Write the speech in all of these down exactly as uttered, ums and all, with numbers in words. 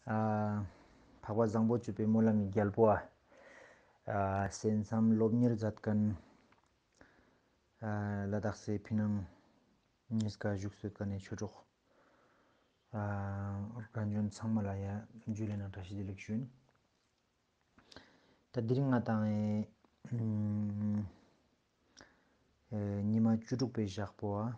ཨ་འཕགས་པ་བཟང་པོ་སྤྱོད་པའི་སྨོན་ལམ་གྱི་རྒྱལ་པོ་ཨ། ཨ་གསན་བསམ་སློབ་གཉེར་མཛད་མཁན་ཨ་ལ་དྭགས་སི་ཕི་ནང་གཉིས་ཀ་བཞུགས་སུ་ཡོད་མཁན་ནི་ཆོས་གྲོགས་ཨ་རྒན་གཞོན་ཚང་མ་ལ་ཡ་ཇུ་ལེ་ནང་བཀྲ་ཤིས་བདེ་ལེགས་ཞུ་ཡིན། ད་དེ་རིང་ང་ཏང་ཨེ་ཨེ་ཉི་མ་བཅུ་དྲུག་པའི་ཞག་པོ་ཨ།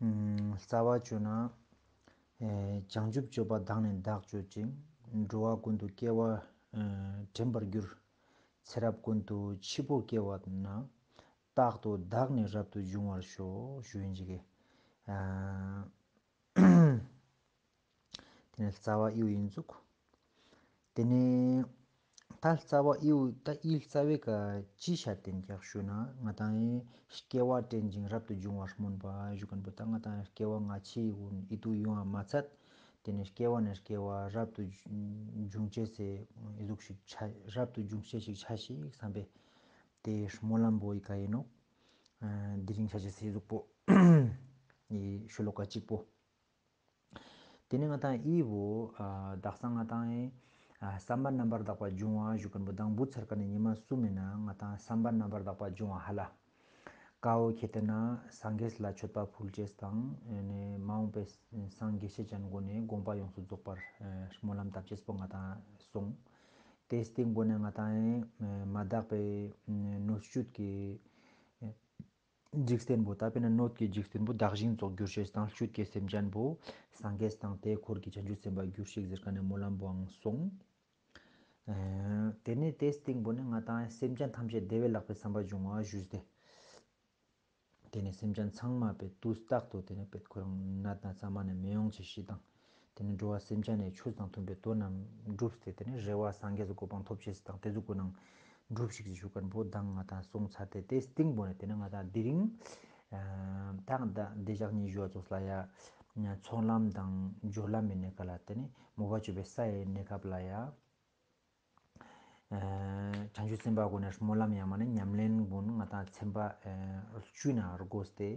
ཨམ་རྩ་བ་བཅོས་ན་ཨེ་བྱང་ཆུབ་སྤྱོད་པ་དག་ནི་བདག་སྤྱོད་ཅིང་། འགྲོ་བ་ཀུན་ཏུ་སྐྱེ་བ་ཨེ་དྲན་པར་འགྱུར། ཚེ་རབས་ཀུན་ཏུ་འཆི་འཕོ་སྐྱེ་བ་ན། རྟག་ཏུ་བདག་ནི་རབ་ཏུ་འབྱུང་བར་ཤོག་ཞུ་ཡིན་ཅིག་གི། ཨ་དེ་ནས་རྩ་བ་ཨིའུ་ཡིན་ཟུག། དེ་ནས་ད་རྩ་བ་ཨིའུ་ད་ཨི་རྩ་བའི་ཀ་ཅི་ཤད་དེ་ཀྱག་ཞུ་ན་ང་ཏང་ཨེ་སྐྱེ་བ་དྲན་ཅིང་རབ་ཏུ་འབྱུང་བར་སྨོན་པ་ཞུ་མཁན་པོ་ད་ང་ཏང་སྐྱེ་བ་སྔ་ཕྱི་ཀུན་ཨི་ཏུ་ཡོང་བ་མ་ཚད། དེ་ནས་སྐྱེ་བ་ནས་སྐྱེ་བ་རབ་ཏུ་འབྱུང་ཅེས་སི་ཨི་ཟུག་ཞིག་ཆ་རབ་ཏུ་འབྱུང་ཅེས་ཤིག་ཆ་ཞིག་བསམ་པའི་དེ་སྨོན་ལམ་པོ་ཨི་ཀ་ཡིན་ནོག། ཨ་དེ་རིང་ཆ་ཅེས་སི་ཨི་ཟུག་པོ་ཨི་ཤོ་ལོ་ཀ་གཅིག་པོ། དེ་ནས་ང་ཏང་ཨི་བོ་ཨ་དག་ས་ང་ཏང་ཨེ་ཨ་བསམ་པ་རྣམ་པར་དག་པ་འབྱུང་བ་ཞུ་མཁན་པོ་དང་བུ་ཚར་མཁན་ནི་ཉི་མ་གསུམ་མེ་ན་ང་ཏང་བསམ་པ་རྣམ་པར་དག་པ་འབྱུང་བ་ཧ་ལ། ཀ་བོ་ཁེ་ཏེ་ན་སངས་རྒྱས་ལ་མཆོད་པ་ཕུལ་ཅེས་དང་ཨེ་ནས་མ་འོངས་པའི་སངས་རྒྱས་ཤེས་ཅན་ཀུན་ནི་དགོངས་པ་ཡོངས་སུ་རྫོགས་པར་ཨེ་སྨོན་ལམ་བཏབ་ཅེས་པོ་ང་ཏང་སོང་། དེ་སྟིང་པོ་ནས་ང་ཏང་ཨེ་མ་དག་པའི་ཨེ་སྣོད་བཅུད་ཀྱི་ཨེ་འཇིག་རྟེན་པོ་ད་དཔེར་ན་སྣོད་ཀྱི་འཇིག་རྟེན་པོ་བདག་ཞིང་རྫོགས་འགྱུར་ཅེས་དང་བཅུད་ཀྱི་སེམས་ཅན་པོ་སངས་རྒྱས་དང་དེའི་འཁོར་གྱི་བྱང་ཆུབ་སེམས་དཔའ་འགྱུར་ཞིག་ཟེར་མཁན་ནི་སྨོན་ལམ་པོའང་སོང་། ཨེ་དེ་ནས་དེ་སྟིང་པོ་ནས་ང་ཏང་སེམས་ཅན་ཐམས་ཅད་བདེ་བའི་ལག་པའི་བསམ་པ་འབྱུང་བ་ཞུས་ཏེ། དེ་ནས་སེམས་ཅན་ཚང་མ་པའི་དུས་རྟག་ཏུ་དེ་ནས་པའི་ཁོ་རང་ནད་ན་ཚ་མ་ནས་མི་ཡོང་ཅེས་ཤིག་དང་། དེ་ནས་འགྲོ་བ་སེམས་ཅན་ནི་ཆོས་དང་མཐུན་པའི་དོན་རྣམས་འགྲུབ་སྟེ་དེ་ནས་རེ་བ་སངས་རྒྱས་སི་གོ་འཕང་ཐོབ་ཅེས་དང་དེ་ཟུག་ཀུན་ནང་འགྲུབ་ཤིག་ཞུ་མཁན་པོ་དང་ང་ཏང་སོང་ཚར་ཏེ་དེ་སྟིང་པོ་ནས་དེ་ནས་ང་ཏང་དེ་རིང་ཨ་ད་ང་ཏང་བདེ་འཇགས་ཉི་ཤུ་བ་ཚོགས་ལ་ཡ་ཚོགས་ལམ་དང་སྦྱོར་ལམ་མི་གནས་སྐབས་ལ་དེ་ནས་མོས་པ་སྤྱོད་པའི་ས་ཡི་གནས་སྐབས་ལ་ཡ། ཨ་བྱང་ཆུབ་སེམས་དཔའ་ཀུན་ནི་སྨོན་ལམ་ཡང་མ་ནི་ཉམས་ལེན་ཀུན་ང་ཏང་ཚན་པ་ཨ་བཅུ་ན་བགོས་ཏེ་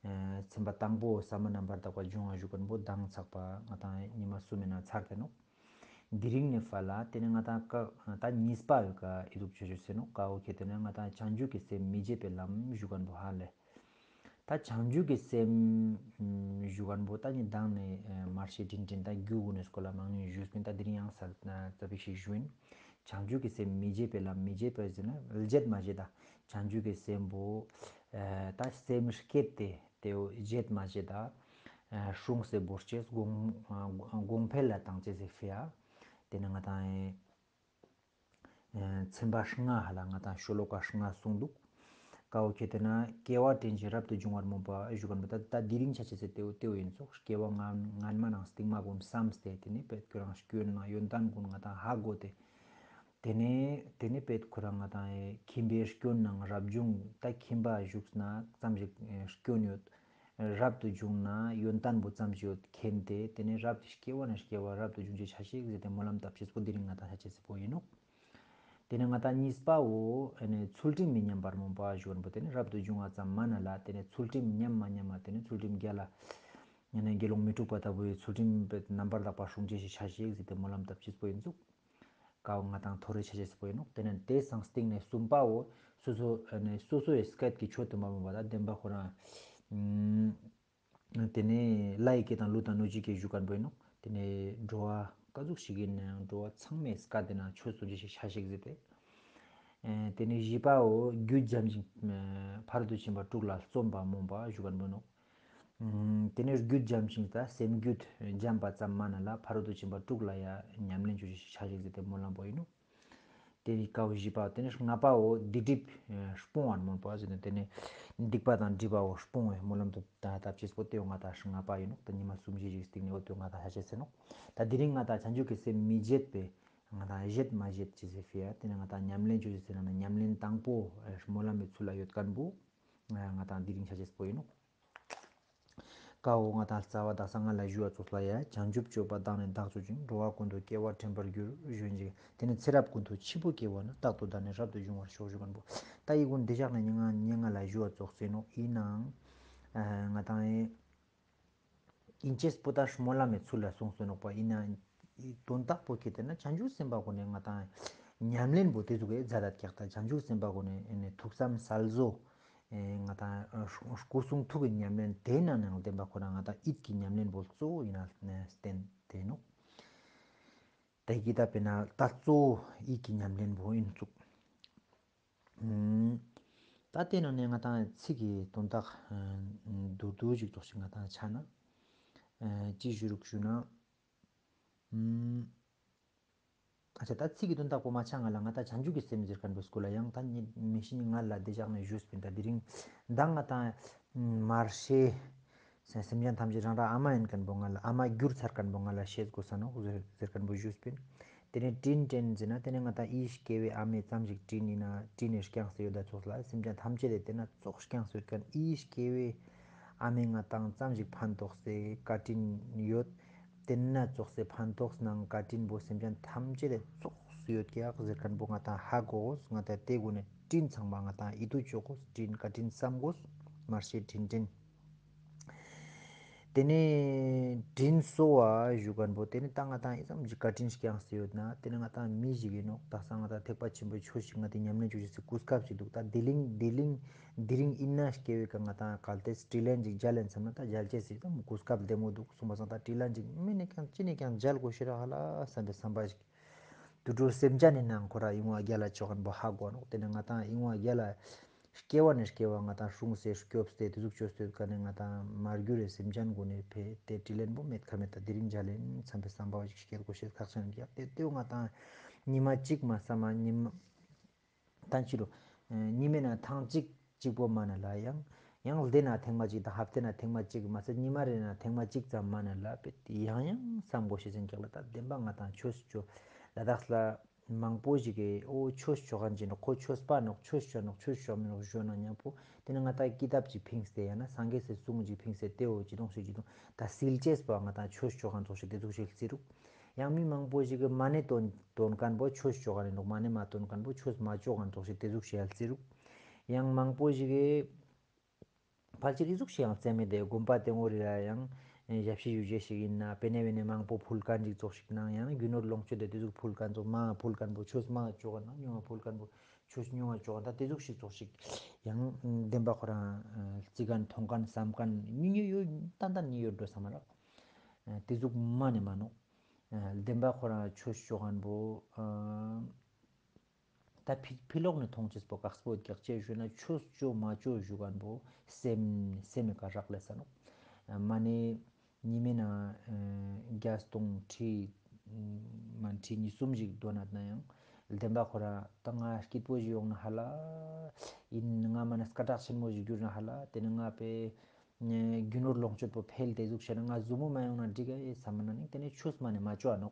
ཨ་ཚན་པ་དང་པོ་བསམ་པ་རྣམ་པར་དག་པ་འབྱུང་བ་ཞུ་མཁན་པོ་དང་ཚགས་པ་ང་ཏང་ཉི་མ་གསུམ་མེ་ན་ཚར་ཏེ་ནོག། དེ་རིང་ནས་ཕར་ལ་དེ་ནས་ང་ཏང་ཀ་ད་གཉིས་པ་ཡོད་ཀ་ཨི་ཟུག་ཆོས་ཞུ་ཟེར་ནོག། ཀ་བོ་ཁེ་ཏེ་ན་ང་ཏང་བྱང་ཆུབ་ཀྱི་སེམས་མི་བརྗེད་པའི་ལམ་ཞུ་མཁན་པོ་ཧ་ལས། ད་བྱང་ཆུབ་ཀྱི་སེམས་ཞུ་མཁན་པོ་ད་ནི་མདང་ནས་མར་ཤེས་དྲིན་དྲན་ད་རྒྱུ་ཀུན་ནི་སྐོར་ལ་མང་ཉུང་ཞུས་པིན། ད་དེ་རིང་ཡང་ས་ཙ་པིག་ཞིག་ཞུ་ཡིན། བྱང་ཆུབ་ཀྱི་སེམས་མི་བརྗེད་པའི་ལམ། མི་བརྗེད་པ་ཟེར་ན་བརྗེད་མ་བརྗེད་ད། བྱང་ཆུབ་ཀྱི་སེམས་པོ་ད་སེམས་བསྐྱེད་དེ་དེ་བོ་བརྗེད་མ་བརྗེད་ད། སྲུང་སེ་བོར་ཅེས་གོང་གོང་འཕེལ་ལ་བཏང་ཅེས་སི་ཕི་ཡ། དེ་ནས་ང་ཏང་ཚན་པ་ལྔ་ཧ་ལ་ང་ཏང་ཤོ་ལོ་ཀ་ལྔ་གསུངས་འདུག། ཀ་བོ་ཁེ་ཏེ་ན་སྐྱེ་བ་དྲན་ཅིང་རབ་ཏུ་འབྱུང་བར་སྨོན་པ་ཞུ་མཁན་པོ་ད་ད་དེ་རིང་ཆ་ཅེས་སི་དེ་བོ་དེ་བོ་ཡིན་ཙོག། སྐྱེ་བ་སྔ་སྔན་མ་ནང་སྟིང་མ་ཀུན་བསམས་ཏེ་དེ་ནས་པེད་ཁྱོད་རང་སྐྱོན་ན་ཡོན་ཏན་ཀུན་ང་ཏང་ཧ་གོ་སྟེ། དེ་ནས་དེ་ནས་པེད་ཁོ་རང་ང་ཏང་ཁྱིམ་པའི་སྐྱོན་ནང་རབ་བྱུང་ད་ཁྱིམ་པ་བཞུགས་ན་ཙམ་ཞིག་སྐྱོན་ཡོད། རབ་ཏུ་བྱུང་ན་ཡོན་ཏན་པོ་ཙམ་ཞིག་ཡོད་མཁྱེན་ཏེ་དེ་ནས་རབ་ཏུ་སྐྱེ་བ་ནས་སྐྱེ་བ་རབ་ཏུ་བྱུང་ཅེས་ཆ་ཤིག་ཟེར་ཏེ་སྨོན་ལམ་བཏབ་ཅེས་པོ་དེ་རིང་ང་ཏང་ཆ་ཅེས་པོ་ཡིན་ནོག། དེ་ནས་ང་ཏང་གཉིས་པའོ་ཨ་ནི་ཚུལ་ཁྲིམས་མི་ཉམས་པར་སྨོན་པ་ཞུ་མཁན་པོ་དེ་ནས་རབ་ཏུ་བྱུང་བ་ཙམ་མ་ན་ལ་དེ་ནས་ཚུལ་ཁྲིམས་ཉམས་མ་ཉམས་མ་དེ་ནས་ཚུལ་ཁྲིམས་རྒྱལ་ལ་ཨ་ནི་དགེ་སློང་མི་འཁྲུགས་པ་ལྟ་བུའི་ཚུལ་ཁྲིམས་རྣམ་པར་དག་པ་སྲུང་ཅེས་ཤིག་ཆ་ཤིག་ཟེར་ཏེ་སྨོན་ལམ་བཏབ་ཅེས་པོ་ཡིན་ཙོག། ཀ་བོ་ང་ཏང་ཐོ་རེ་ཆ་ཅེས་པོ་ཡིན་ནོག། དེ་ནས་དེ་སང་སྟིང་ནས་གསུམ་པའོ་སོ་སོ་ཨ་ནི་སོ་སོའི་སྐད་ཀྱི་ཆོས་དུ་མ་འོངས་པ་དང་བདེན་པ་ཁོ་རང་། དེ་ནས་ལྷ་ཡི་སྐད་དང་ཀླུ་དང་གནོད་སྦྱིན་སྐད་ཞུ་མཁན་པོ་ཡིན་ནོག། དེ་ནས་འགྲོ་བ་ཀ་ཟུག་ཞིག་ཡིན་ནའང་འགྲོ་བ་ཚང་མའི་སྐད་དེ་ན་ཆོས་སུ་འཇུག་ཅེས་ཤིག་ཆ་ཤིག་ཟེར་ཏེ། དེ་ནས་བཞི་པའོ་རྒྱུད་འཇམ་ཞིང་ཕ་རོལ་ཏུ་ཕྱིན་པ་དྲུག་ལ་བརྩོན་པ་སྨོན་པ་ཞུ་མཁན་པོ་ཡིན་ནོག། དེ་ནས་རྒྱུད་འཇམ་ཞིང་ད་སེམས་རྒྱུད་འཇམ་པ་ཙམ་མ་ན་ལ་ཕ་རོལ་ཏུ་ཕྱིན་པ་དྲུག་ལ་ཡ་ཉམས་ལེན་ཅོ་ཅེས་ཤིག་ཆ་ཤིག་ཟེར་ཏེ་སྨོན་ལམ་པོ་ཡིན་ནོག། དེ་ནས་ཀ་བོ་བཞི་པ། དེ་ནས་ལྔ་པའོ་སྡིག་སྒྲིབ་སྤོང་བར་སྨོན་པ་ཟེར་ནས་དེ་ནས་སྡིག་པ་དང་སྒྲིབ་པའོ་སྤོང་བའི་སྨོན་ལམ་དུ་བཏབ་ཅེས་པོ་དེ་བོ་ང་ཏང་ལྔ་པ་ཡིན་ནོག། ད་ཉི་མ་གསུམ་བཞི་ཞིག་སྟིང་ནས་འོ་དེ་བོ་ང་ཏང་ཆ་ཅེས་ཟེར་ནོག། ད་དེ་རིང་ང་ཏང་བྱང་ཆུབ་ཀྱི་སེམས་མི་བརྗེད་པའི་ང་ཏང་བརྗེད་མ་བརྗེད་ཅེས་ཟེར་ཕི་ཡ་དེ་ནས་ང་ཏང་ཉམས་ལེན་ཅོ་ཅེས་ཟེར་ན་ཉམས་ལེན་དང་པོ་སྨོན་ལམ་མི་ཚུལ་ལ་ཡོད་མཁན་པོ་ང་ཏང་དེ་རིང་ཆ་ཅེས་པོ་ཡིན་ནོག། ཀ་བོ་ང་ཏང་རྩ་བ་དག་ས་ང་ལ་ཞུ་བ་ཙོགས་ལ་ཡ་བྱང་ཆུབ་སྤྱོད་པ་དག་ནི་བདག་སྤྱོད་ཅིང་། འགྲོ་བ་ཀུན་ཏུ་སྐྱེ་བ་དྲན་པར་འགྱུར་ཞུ་ཡིན་ཅིག། དེ་ནས་ཚེ་རབས་ཀུན་ཏུ་འཆི་འཕོ་སྐྱེ་བ་ན། རྟག་ཏུ་བདག་ནི་རབ་ཏུ་འབྱུང་བར་ཤོག་ཞུ་མཁན་པོ། ད་ཡི་གུན་འདི་ཞག་ནས་ཉེ་ང་ཉེ་ང་ལ་ཞུ་བ་ཙོགས་ཟེར་ནོག་ཡིན་ནའང་ང་ཏང་ཨེ་ ཨིན་ཅེས་པོ་ཏ་སྨོན་ལམ་མེ་ཚུལ་ལ་སོང་སོ་ནོག་པ། ཨིན་ན་དོན་དག་པོ་ཁེ་ཏེ་ན་བྱང་ཆུབ་སེམས་དཔའ་གུན་ནི་ང་ཏང་ཉམས་ལེན་པོ་ཏེ་ཟུག་གི་ཛད་ད་ཀྱག། ཏ་བྱང་ཆུབ་སེམས་དཔའ་གུན་ནི་ཨེ་ནི་ཐུགས་བསམ་གསལ་བཟོ་ཨེ་ང་ཏང་སྐུ་གསུང་ཐུགས་ཀྱི་ཉམས་ལེན་ཏེ་ནང་ནང་བདེན་པ་ཁོ་རང་ང་ཏང་ཡིད་ཀྱི་ཉམས་ལེན་པོ་གཙོ་བོ་ཨིན་ན་བསྟན་ཏེ་ནོག། ཏེ་གི་ཏ་དཔེར་ན་ཏ་གཙོ་བོ་ཡིད་ཀྱི་ཉམས་ལེན་པོ་ཨིན་ཚུག། ཨམ། ཏ་ཏེ་ནང་ནེ་ང་ཏང་ཚིག་གི་དོན་དག་ཨ་མདོར་བསྡུས་ཤིག་ཙོགས་ཤིག་ང་ཏང་ཆ་ན། ཨ་ཅི་ཞུ་རུག་ཞུ་ན། ཨམ། ཨ་ཅག་ཏ་ཚིག་གི་དོན་དག་པོ་མ་ཆ་ང་ལ་ང་ཏང་བྱང་ཆུབ་ཀྱི་སེམས་ཟེར་ཁན་པོ་སྐོར་ལ་ཡང་ཏ་མེ་ཤི་ནི་ང་ལ་ཏེ་ཞག་ནེ་ཞུས་པིན། ཏ་དེ་རིང་ཏ་ང་ཏང་མར་ཤེས་སེམས་ཅན་ཐམས་ཅད་རང་རང་ཨ་མ་ཨིན་ཁན་པོ་ང་ལ་ཨ་མ་གྱུར་ཚར་ཁན་པོ་ང་ལ་ཤེས་དགོས་ས་ནོག་ཟེར་ཁན་པོ་ཞུས་པིན། ཏེ་ནེ་དྲིན་དྲན་ཟེར་ན་ཏེ་ནེ་ང་ཏང་འི་སྐྱེ་བོའི་ཨ་མའི་ཙམ་ཞིག་དྲིན་ཨིན་ན་དྲིན་ནི་རྐྱང་སེ་ཡོད་ད་ཙོགས་ལ་སེམས་ཅན་ཐམས་ཅད་ཏེ་ན་ཙོགས་རྐྱང་སེ་ཡོད་ཁན་འི་སྐྱེ་བོའི་ཨ་མའི་ང་ཏང་ཙམ་ཞིག་ཕན་ཐོགས་སེ་བཀའ་དྲིན་ཡོད། ཏེ་ན་ཙོགས་སེ་ཕན་ཐོགས་ནང་བཀའ་དྲིན་པོ་སེམས་ཅན་ཐམས་ཅད་ལ་ཙོགས་སེ་ཡོད་ཀྱག་ཟེར་ཁན་པོ་ང་ཏང་ཧ་གོ་གོས། ང་ཏང་ཏེ་གུན་ནི་དྲིན་ཚང་མ་ང་ཏང་ཡིད་དུ་ཅོ་གོས། དྲིན་བཀའ་དྲིན་བསམ་གོས། མར་ཤེས་དྲིན་དྲན། ཏེ་ནེ་དྲིན་གསོ་བ་ཞུ་ཁན་པོ་ཏེ་ནེ་ཏ་ང་ཏང་འི་ཙམ་ཞིག་བཀའ་དྲིན་རྐྱང་སེ་ཡོད་ན་ཏེ་ནེ་ང་ཏང་མི་ཞིག་ཨིན་ནོག། ཏ་ས་ང་ཏང་ཐེག་པ་ཆེན་པོའི་ཆོས་ཤིག་ང་ཏང་ཉམས་ལེན་ཅོ་ཅེས་སི་གོ་སྐབས་ཤིག་དུག། ཏ་དེ་རིང་དེ་རིང་དེ་རིང་ཨིན་ན་སྐྱེ་བོའི་ཀ་ང་ཏང་གལ་ཏེ་དྲིན་ལན་ཅིག་འཇལ་ལེན་བསམ་ན་ཏ་འཇལ་ཅེས་སི་ཏ་གོ་སྐབས་ལྡེ་མོ་དུག་གསུངས་པ་སང་ཏ་དྲིན་ལན་ཅིག་མེ་ནེ་ཀྱང་ཅི་ནེ་ཀྱང་འཇལ་གོས་ཤེས་རག་ཧ་ལ་བསམ་པའི་བསམ་པ་ཞིག། དུད་འགྲོ་སེམས་ཅན་ནི་ནང་ཁོ་ར་ཨིན་བ་རྒྱལ་ལ་ཅོ་ཁན་པོ་ཧ་གོ་ནོག། ཏེ་ནེ་ང་ཏང་ཨིན་བ་རྒྱལ་ལ་སྐྱེ་བ་ནེ་སྐྱེ་བ་ང་ཏང་སྲུང་སེ་སྐྱོབ་སེ་ཏེ་ཟུག་ཅོས་ཏེ་ཀ་ནེ་ང་ཏང་མ་གྱུར་རེ་སེམས་ཅན་གུན་ནི་ཕི་ཏེ་དྲིན་ལན་པོ་མེད་ཁ་མེད་ཏ་དེ་རིང་འཇལ་ལེན་བསམ་པའི་བསམ་པ་ཞིག་སྐྱེ་གོས་ཤེས་ཁག་ཆེན་ཡོད་ཀྱག། ཏེ་ཏེ་ང་ཏང་ཉི་མ་གཅིག་མ་བསམ་མ་ཉི་མ་ཐང་ཅི་རུ་ཉི་མའི་ནང་ཐེངས་གཅིག་གཅིག་པོ་མ་ནེ་ལ་ཡང་ཡང་ལྡེ་ནེ་ཐེངས་མ་གཅིག་དང་ཧབ་ཏེ་ནེ་ཐེངས་མ་གཅིག་མ་ཟད་ཉི་མ་རེ་ནེ་ཐེངས་མ་གཅིག་ཙམ་མ་ནེ་ལ་ཡང་ཡང་བསམ་གོས་ཤེས་ཨིན་ཀྱག་ལ། ཏ་བདེན་པ་ང་ཏང་ཆོས་ཅོ་ལ་དྭགས་ལ་མང་པོ་ཞིག་གི་འོ་ཆོས་ཅོ་ཁན་ཅིག་ནོག། ཁོ་ཆོས་པ་ནོག། ཆོས་ཅོ་ནོག། ཆོས་ཅོ་མི་ནོག་ཞུ་ན་ཉམ་པོ་ཏེ་ནེ་ང་ཏང་ཀི་ཏབ་ཅིག་ཕིངས་ཏེ་ཡང་ན་སངས་རྒྱས་སི་གསུང་ཅིག་ཕིངས་ཏེ་ཏེ་འོ་ཅི་དོང་ཞིག་ཅི་དོང་ཏ་སིལ་ཅེས་པ་ང་ཏང་ཆོས་ཅོ་ཁན་ཙོགས་ཤིག་ཏེ་ཟུག་ཤིག་རྩི་རུག། ཡང་མི་མང་པོ་ཞིག་གི་མ་ཎི་འདོན་འདོན་ཁན་པོ་ཆོས་ཅོ་ཁན་ཨིན་ནོག། མ་ཎི་མ་འདོན་ཁན་པོ་ཆོས་མ་ཅོ་ཁན་ཙོགས་ཤིག་ཏེ་ཟུག་ཤིག་ཡ་རྩི་རུག། ཡང་མང་པོ་ཞིག་གི་ཕལ་ཆེར་འི་ཟུག་ཤིག་ཡང་རྩི་མེད་དེ་དགོན་པ་ཏེ་ངོ་རེ་ལ་ཡང་ཞབས་ཕྱི་ཞུ་ཅེས་ཤིག་ཨིན་ན་པེ་ནེ་བེ་ནེ་མང་པོ་ཕུལ་ཁན་ཅིག་ཙོགས་ཤིག་ནང་ཡང་རྒྱུ་ནོར་ལོངས་སྤྱོད་དེ་ཏེ་ཟུག་ཕུལ་ཁན་ཙོགས་མ་ཕུལ་ཁན་པོ་ཆོས་མ་ཅོ་ཁན་ནང་ཉུང་ང་ཕུལ་ཁན་པོ་ཆོས་ཉུང་ང་ཅོ་ཁན་ཏ་ཏེ་ཟུག་ཤིག་ཙོགས་ཤིག་ཡང་བདེན་པ་ཁོ་རང་རྩི་ཁན་མཐོང་ཁན་བསམ་ཁན་ཉུང་ཉུང་ཡོད་ཏན་ཏན་ཉུང་ཡོད་འགྲོ་བསམ་མ་རག། ཏེ་ཟུག་མ་ནེ་མ་ནོག། ཨ་བདེན་པ་ཁོ་རང་ཆོས་ཅོ་ཁན་པོ་ཨ་ཏ་ཕི་ཕི་ལོག་ནེ་མཐོང་ཅེས་པོ་ཀགས་པོ་ཡོད་ཀྱག་ཅི་ཞུ་ན་ཆོས་ཅོ་མ་ཅོ་ཞུ་ཁན་པོ་སེམས་སེམས་མི་ཀ་རག་ལས་ས་ནོག། ཨ་མ་ཎི་ཉི་མའི་ནང་ཨ་བརྒྱ་སྟོང་ཁྲི་མ་ཁྲི་ཉིས་གསུམ་ཞིག་འདོན་ན་ཡང་བདེན་པ་ཁོ་རང་ཏ་ང་སྐྱིད་པོ་ཞིག་ཡོང་ན་ཧ་ལ་ཨིན། ང་མ་ནེ་སྐད་གྲགས་ཆེན་མོ་ཞིག་གྱུར་ན་ཧ་ལ་ཏེ་ནེ་ང་པེ་རྒྱུ་ནོར་ལོངས་སྤྱོད་པོ་འཕེལ་ཏེ་ཟུག་བྱས་ན་ང་ཟུག་མོ་མ་ཡོང་ན་འགྲིག་ག་ཨེ་བསམ་ན་ནི་ཏེ་ནེ་ཆོས་མ་ནེ་མ་ཅོ་འ་ནོག།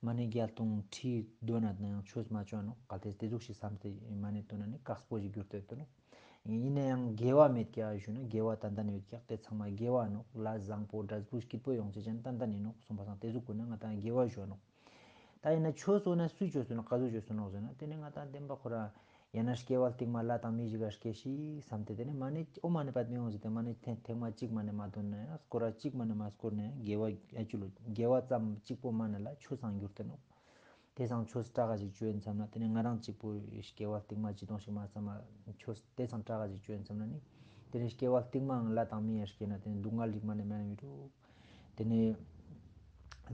མ་ནེ་བརྒྱ་སྟོང་ཁྲི་འདོན་ན་ཡང་ཆོས་མ་ཅོ་འ་ནོག། གལ་ཏེ་ཏེ་ཟུག་ཞིག་བསམ་སྟེ་མ་ནེ་འདོན་ན་ནི་དཀགས་པོ་ཞིག་གྱུར་ཏེ་ཡོད་དོ་ནོག། ཨིན་ན་ཡང་དགེ་བ་མེད་ཀྱག་ཞུ་ན་དགེ་བ་ཏན་ཏན་ཡོད་ཀྱག། ཏེ་ཚང་མ་དགེ་བ་ནོག། ལས་བཟང་པོ་འབྲས་བུ་སྐྱིད་པོ་ཡོང་ཅེས་ཅན་ཏན་ཏན་ཨིན་ནོག་གསུངས་པ་སང་ཏེ་ཟུག་གུན་ན་ང་ཏང་དགེ་བ་ཞུ་འ་ནོག། ཏ་ཨིན་ན་ཆོས་འོ་ན་སུས་ཅོས་སོ་ནོག་ཀ་ཟུག་ཅོས་སོ་ནོག་ཟེར་ན་ཏེ་ནེ་ང་ཏང་བདེན་པ་ཁོ་རང་ཡང་ན་སྐྱེ་བ་རྟིང་མ་ལྷ་དང་མི་ཞིག་ག་སྐྱེ་ཤིག་བསམ་སྟེ་ཏེ་ནེ་མ་ནེ་འོ་མ་ནེ་བར་མི་ཡོང་ཟེར་ཏེ་མ་ནེ་ཐེངས་ཐེངས་མ་གཅིག་མ་ནེ་མ་འདོན་ན་ཡང་སྐོར་ར་གཅིག་མ་ནེ་མ་སྐོར་ན་ཡང་དགེ་བ་ཨ་ཅུ་ལོ་དགེ་བ་ཙམ་གཅིག་པོ་མ་ནེ་ལ་ཆོས་སང་གྱུར་ཏེ་ནོག། ཏེ་སང་ཆོས་ཀྲག་ག་ཞིག་ཅོ་ཨིན་བསམ་ན་ཏེ་ནེ་ང་རང་གཅིག་པོ་སྐྱེ་བ་རྟིང་མ་ཅི་དོང་ཞིག་མ་བསམ་མ་ཆོས་ཏེ་སང་ཀྲག་ག་ཞིག་ཅོ་ཨིན་བསམ་ན་ནི་ཏེ་ནེ་སྐྱེ་བ་རྟིང་མའང་ལྷ་དང་མི་ཡང་སྐྱེ་ན་ཏེ་ནེ་སྡུག་བསྔལ་རིགས་མ་ནེ་མ་ནེ་མི་འདུག། ཏེ་ནེ་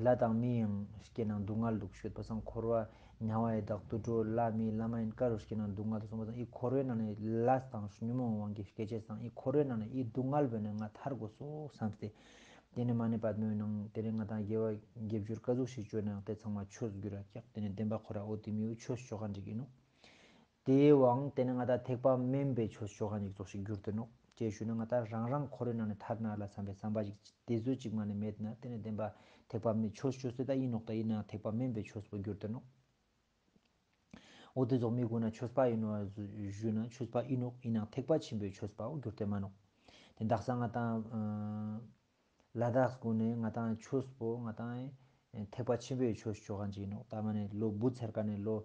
ལྷ་དང་མི་ཡང་སྐྱེ་ན་སྡུག་བསྔལ་འདུག་ཤོད་པ་སང་འཁོར་བ་དམྱལ་བ་ཡི་དྭགས་དུད་འགྲོ་ལྷ་མི་ལྷ་མ་ཡིན་ཀ་རུ་སྐྱེ་ན་སྡུག་བསྔལ་འདུག་གསུངས་པ་སང་ཨི་འཁོར་བའི་ནང་ནེ་ལས་དང་ཉོན་མོངས་དབང་གིས་སྐྱེ་ཅེས་སང་ཨི་འཁོར་བའི་ནང་ནེ་ཨི་སྡུག་བསྔལ་བས་ནེ་ང་ཐར་དགོས་སོ་བསམ་སྟེ་ཏེ་ནེ་མ་ནེ་བར་མི་ཡོང་ནང་ཏེ་ནེ་ང་ཏང་དགེ་བ་དགེ་སྦྱོར་ཀ་ཟུག་ཞིག་ཅོས་ནའང་ཏེ་ཚང་མ་ཆོས་གྱུར་ར་ཀྱག། ཏེ་ནེ་བདེན་པ་ཁོ་ར་འོ་ཏེ་མི་འོ་ཆོས་ཅོ་ཁན་ཅིག་ཨིན་ནོག། ཏེའང་ཏེ་ནེ་ང་ཏང་ཐེག་པ་དམན་པའི་ཆོས་ཅོ་ཁན་ཅིག་ཙོགས་ཤིག་གྱུར་ཏེ་ནོག། ཅི་ཞུ་ན་ང་ཏང་རང་རང་འཁོར་བའི་ནང་ནེ་ཐར་ན་ལ་བསམ་པའི་བསམ་པ་ཞིག་ཏེ་ཟུག་ཅིག་མ་ནེ་མེད་ན་ཏེ་ནེ་བདེན་པ་ཐེག་པ་དམན་ཆོས་ཅོས་ཏེ་ཏ་ཨིན་ནོག། ཏ་ཨིན་ན་ཐེག་པ་དམན་པའི་ཆོས་པོ་གྱུར་ཏེ་ནོག། འོ་ཏེ་ཙོགས་མི་གུན་ན་ཆོས་པ་ཨིན་ནོག་ཞུ་ན་ཆོས་པ་ཨིན་ནོག། ཨིན་ན་ཐེག་པ་ཆེན་པོའི་ཆོས་པའོ་གྱུར་ཏེ་མ་ནོག། ཏེ་དག་ས་ང་ཏང་ལ་དྭགས་གུན་ནི་ང་ཏང་ཆོས་པོ་ང་ཏང་ཐེག་པ་ཆེན་པོའི་ཆོས་ཅོ་ཁན་ཅིག་ཨིན་ནོག། ཏ་མ་ནེ་ལོ་བུ་ཚར་ཀ་ནེ་ལོ་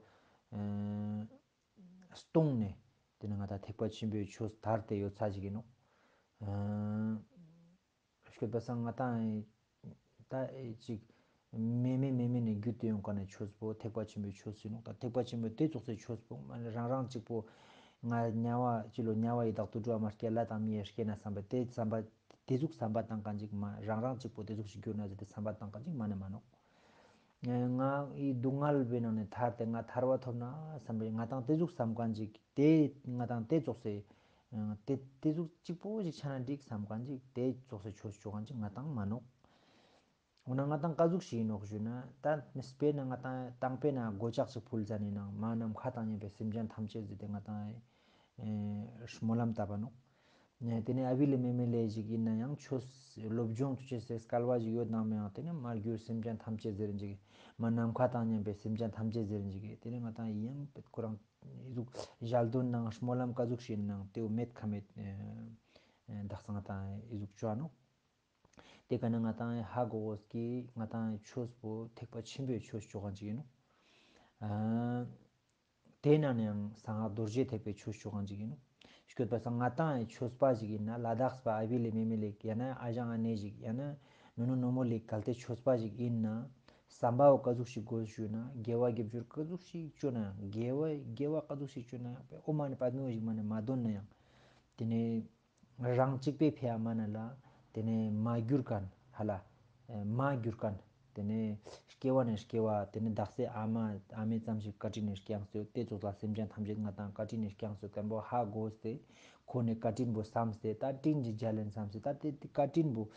སྟོང་ནེ་ཏེ་ནེ་ང་ཏང་ཐེག་པ་ཆེན་པོའི་ཆོས་དར་ཏེ་ཡོད་ས་ཅིག་ཨིན་ནོག། ཤོད་པ་སང་ང་ཏང་ད་ཅིག་མེ་མེ་མེ་མེ་ནས་རྒྱུད་དེ་ཡོང་ཀ་ནས་ཆོས་པོ་ཐེག་པ་ཆེན་པོའི་ཆོས་ཡིན་ནོག། ད་ཐེག་པ་ཆེན་པོའི་དེ་ཙོགས་སེ་ཆོས་པོ་མ་ནི་རང་རང་གཅིག་པོ་ང་དམྱལ་བ་ཅི་ལོ་དམྱལ་བ་ཡི་དྭགས་དུད་འགྲོ་མ་སྐྱེ་ལྷ་དང་མིའི་སྐྱེ་ན་བསམ་པ་དེ་བསམ་པ་དེ་ཟུག་བསམ་པ་བཏང་མཁན་ཅིག་མ་རང་རང་གཅིག་པོ་དེ་ཟུག་ཞིག་གྱུར་ན་ཟེར་ཏེ་བསམ་པ་བཏང་མཁན་ཅིག་མ་ནི་མ་ནོག། ང་ཡི་སྡུག་བསྔལ་བའི་ནང་ནས་ཐར་ཏེ་ང་ཐར་བ་ཐོབ་ན་བསམ་པའི་ང་ཏང་དེ་ཟུག་བསམ་མཁན་ཅིག་དེ་ང་ཏང་དེ་ཙོགས་སེ་དེ་དེ་ཟུག་གཅིག་པོ་ཞིག་ཆ་ན་འགྲིག་བསམ་མཁན་ཅིག་དེ་ཙོགས་སེ་ཆོས་ཅོ་མཁན་ཅིག་ང་ཏང་མ་ནོག། འོ་ན་ང་ཏང་ཀ་ཟུག་ཞིག་ཡིན་ནོག་ཞུ་ན་ད་དཔེར་ན་ང་ཏང་དང་པོའི་ན་གོ་ཆག་ཅིག་ཕུལ་ཟ་ནི་ནང་མ་ནམ་མཁའ་དང་མཉམ་པའི་སེམས་ཅན་ཐམས་ཅད་ཟེར་ཏེ་ང་ཏང་ཨེ་སྨོན་ལམ་བཏབ་པ་ནོག། ནས་དེ་ནས་ཨ་བི་ལེ་མེ་མེ་ལེ་ཞིག་ཡིན་ན་ཡང་ཆོས་སློབ་སྦྱོང་ཅོ་ཅེས་སི་སྐལ་བ་ཞིག་ཡོད་ནང་མེད་ཡང་དེ་ནས་མར་གྱུར་སེམས་ཅན་ཐམས་ཅད་ཟེར་ཅིག་མ་ནམ་མཁའ་དང་མཉམ་པའི་སེམས་ཅན་ཐམས་ཅད་ཟེར་ཅིག་དེ་ནས་ང་ཏང་ཡང་ཁོ་རང་ཨི་ཟུག་ཞལ་འདོན་ནང་སྨོན་ལམ་ཀ་ཟུག་ཞིག་ཡིན་ནང་དེ་བོ་མེད་ཁ་མེད་ཨེ་ཨེ་དག་ས་ང་ཏང་ཨི་ཟུག་ཅོ་ནོག། དེ་ཀ་ན་ང་ཏང་ཧ་གོ་གོས་ཀི་ང་ཏང་ཆོས་པོ་ཐེག་པ་ཆེན་པོའི་ཆོས་ཅོ་མཁན་ཅིག་ཡིན་ནོག། ཨ་དེ་ན་ནི་ཡང་གསང་སྔགས་རྡོ་རྗེ་ཐེག་པའི་ཆོས་ཅོ་མཁན་ཅིག་ཡིན་ནོག། ཤོད་པ་སང་ང་ཏང་ཆོས་པ་ཞིག་ཡིན་ན་ལ་དྭགས་པ་ཨ་བི་ལེ་མེ་མེ་ལེ་ཡང་ན་ཨ་ཞང་ཨ་ནེ་ཞིག་ཡང་ན་ནུ་ནུ་ནོ་མོ་ལེ་གལ་ཏེ་ཆོས་པ་ཞིག་ཡིན་ན་བསམ་པ་བོ་ཀ་ཟུག་ཞིག་དགོས་ཞུ་ན་དགེ་བ་དགེ་སྦྱོར་ཀ་ཟུག་ཞིག་ཅོ་ན་ཡང་དགེ་བ་དགེ་བ་ཀ་ཟུག་ཞིག་ཅོ་ན་ཡང་ཨོཾ་མ་ཎི་པདྨེ་ཞིག་མ་ནི་མ་འདོན་ན་ཡང་དེ་ནས་རང་གཅིག་པའི་ཕི་ཡ་མ་ན་ལ་དེ་ནས་མ་གྱུར་མཁན་ཧ་ལ་མ་གྱུར་མཁན་དེ་ནས་སྐྱེ་བ་ནས་སྐྱེ་བ་དེ་ནས་དག་ས་ཨ་མ་ཨ་མེ་ཙམ་ཞིག་བཀའ་དྲིན་ནས་སྐྱངས་སོ་དེ་ཙོགས་ལ་སེམས་ཅན་ཐམས་ཅད་ང་ཏང་བཀའ་དྲིན་ནས་སྐྱངས་སོ་མཁན་པོ་ཧ་གོ་སྟེ་ཁོ་ནས་བཀའ་དྲིན་པོ་བསམ་སྟེ་ད་དྲིན་གྱི་འཇལ་ལན་བསམ་སྟེ་ད་དེ་བཀའ་དྲིན་པོ་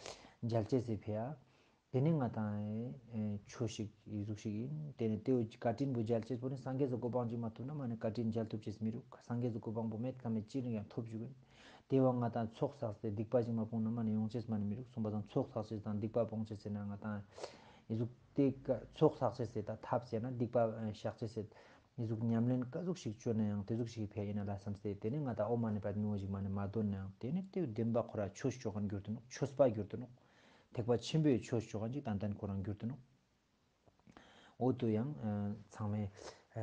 འཇལ་ཅེས་སི་ཕི་ཡ། དེ་ནས་ང་ཏང་ཨེ་ཆོས་ཤིག་ཨི་ཟུག་ཤིག་ཡིན། དེ་ནས་དེ་བོ་བཀའ་དྲིན་པོ་འཇལ་ཅེས་པོ་ནི་སངས་རྒྱས་སི་གོ་འཕང་ཅིག་མ་ཐོབ་ན་མ་ནི་བཀའ་དྲིན་འཇལ་ཐུབ་ཅེས་མི་རུག། སངས་རྒྱས་སི་གོ་འཕང་པོ་མེད་ཀ་མེད་ཅི་རིང་ཡང་ཐོབ་བཅུག་གིན། དེ་བོ་ང་ཏང་ཚོགས་བསགས་ཏེ་སྡིག་པ་ཅིག་མ་སྤོང་ན་མ་ནི་ཡོང་ཅེས་མ་ནི་མི་རུག་གསུངས་པ་དང་ཚོགས་བསགས་ཅེས་དང་སྡིག་པ་སྤོང་ཅེས་ཟེར་ན་ང་ཏང་ཨི་ཟུག་དེ་ཀ་ཚོགས་བསགས་ཅེས་ཟེར་ད་ཐབས་ཟེར་ན་སྡིག་པ་བཤགས་ཅེས་ཟེར། ཨི་ཟུག་ཉམས་ལེན་ཀ་ཟུག་ཞིག་བཅོ་ན་ཡང་དེ་ཟུག་ཞིག་ཕི་ཡ་ཡིན་ན་ལ་བསམ་སྟེ་དེ་ནས་ང་ཏང་ཨོཾ་མ་ཎི་པདྨེ་ཞིག་མ་ནི་མ་འདོན་ན་ཡང་དེ་ནས་དེ་བདེན་པ་ཁོ་ར་ཆོས་ཅོ་མཁན་གྱུར་ཏེ་ནོག། ཆོས་པ་གྱུར་ཏེ་ནོག། ཐེག་པ་ཆེན་པོའི་ཆོས་ཅོ་མཁན་ཅིག་ཏན་ཏན་ཁོ་རང་གྱུར་ཏེ་ནོག། འོ་དུ་ཡང་ཨ་ཚང་མས་ཨ་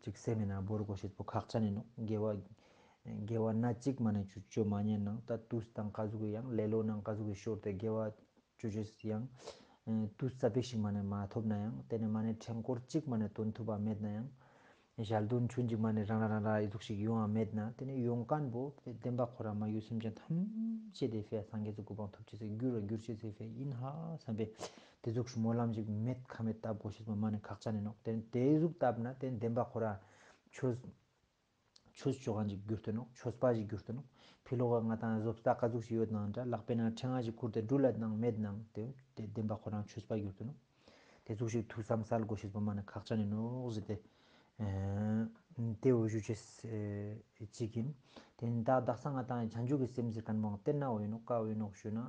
ཅིག་སེམས་ནང་བོར་དགོས་ཤེས་པོ་ཁག་ཅན་ཡིན་ནོག། དགེ་བ་དགེ་བ་སྣ་གཅིག་མ་ནི་ཅོ་མ་ཉན་ནང་ད་དུས་དང་ཀ་ཟུག་གི་ཡང་ལེ་ལོ་ནང་ཀ་ཟུག་གི་ཤོར་ཏེ་དགེ་བ་ཅོ་ཅེས་ཡང་ཨ་དུས་ཙ་པིག་ཞིག་མ་ནི་མ་ཐོབ་ན་ཡང་དེ་ནས་མ་ནི་ཕྲེང་སྐོར་གཅིག་མ་ནི་འདོན་ཐུབ་པ་མེད་ན་ཡང་ཞལ་འདོན་ཆུན་ཅིག་མ་ནི་རང་རང་རང་རང་ཨི་ཟུག་ཞིག་ཡོང་བ་མེད་ན་དེ་ནས་ཡོང་མཁན་པོ་བདེན་པ་ཁོ་ར་མ་གྱུར་སེམས་ཅན་ཐམས་ཅད་དེ་ཕི་ཡ་སངས་རྒྱས་སི་གོ་འཕང་ཐོབ་ཅེས་སི་རྒྱུ་རུ་འགྱུར་ཅེས་སི་ཕི་ཡ་ཡིན་ཧ་བསམ་པའི་དེ་ཟུག་སྨོན་ལམ་ཞིག་མེད་ཁ་མེད་བཏབ་དགོས་ཤེས་པོ་མ་ནི་ཁག་ཅན་ཡིན་ནོག། དེ་དེ་ཟུག་བཏབ་ན་དེ་བདེན་པ་ཁོ་ར་ཆོས་ཆོས་ཅོ་མཁན་ཅིག་གྱུར་ཏེ་ནོག། ཆོས་པ་ཞིག་གྱུར་ཏེ་ནོག། ཕི་ལོག་ག་ང་ཏང་བཟོ་ལྟ་ཀ་ཟུག་ཞིག་ཡོད་ནའང་འདྲ་ལག་པའི་ནང་ཕྲེང་བ་ཞིག་ཁུར་ཏེ་འགྲུལ་ལ་ནང་མེད་ནའང་དེ་དེ་བདེན་པ་ཁོ་རང་ཆོས་པ་གྱུར་ཏེ་ནོག། དེ་ཟུག་ཞིག་ཐུགས་བསམ་སལ་དགོས་ཤེས་པོ་མ་ནི་ཁག་ཅན་ཡིན་ནོག་ཟེར་ཏེ་ཨེ་དེ་བོ་ཞུ་ཅེས་ཨེ་ཅིག་ཡིན། དེ་ནི་ད་དག་ས་ང་ཏང་བྱང་ཆུབ་ཀྱི་སེམས་ཟེར་མཁན་པོ་དེ་ན་འོ་ཡིན་ནོག་ཀ་འོ་ཡིན་ནོག་ཞུ་ན།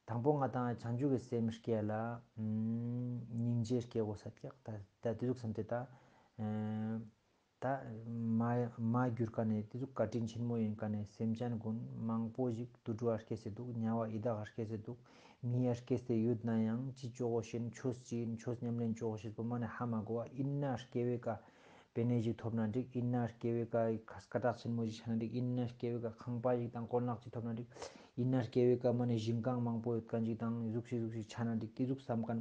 དང་པོ་ང་ཏང་བྱང་ཆུབ་ཀྱི་སེམས་སྐྱེ་ལ་ཨམ་སྙིང་རྗེ་སྐྱེ་དགོས་ས་ཀྱག། ད་ད་དེ་ཟུག་བསམ་སྟེ་ད་ཨེ་ད་མ་མ་གྱུར་མཁན་ནི་དེ་ཟུག་བཀའ་དྲིན་ཆེན་མོ་ཡིན་མཁན་ནི་སེམས་ཅན་ཀུན་མང་པོ་ཞིག་དུད་འགྲོ་ཨ་སྐྱེ་སེ་འདུག། དམྱལ་བ་ཡི་དྭགས་ཨ་སྐྱེ་སེ་འདུག། མི་ཨ་སྐྱེ་སེ་ཡོད་ན་ཡང་ཅི་ཅོ་དགོས་ཤེས་ཆོས་ཅི་ཡིན་ཆོས་ཉམས་ལེན་ཅོ་དགོས་ཤེས་པོ་མ་ནི་ཧ་མ་གོ་བ་ཡིན་ན་སྐྱེ་བའི་ཀ་པེ་ནེ་ཞིག་ཐོབ་ན་འགྲིག། ཡིན་ན་སྐྱེ་བའི་ཀ་སྐ་དྲག་ཆེན་མོ་ཞིག་ཆགས་ན་འགྲིག། ཡིན་ན་སྐྱེ་བའི་ཀ་ཁང་པ་ཞིག་དང་གོན་ལག་ཅིག་ཐོབ་ན་འགྲིག། ཡིན་ན་སྐྱེ་བའི་ཀ་མ་ནི་ཞིང་ཁང་མང་པོ་ཡོད་མཁན་ཅིག་དང་ཟུག་ཞིག་ཟུག་ཞིག་ཆགས་ན་འགྲིག། དེ་ཟུག་བསམ་མཁན་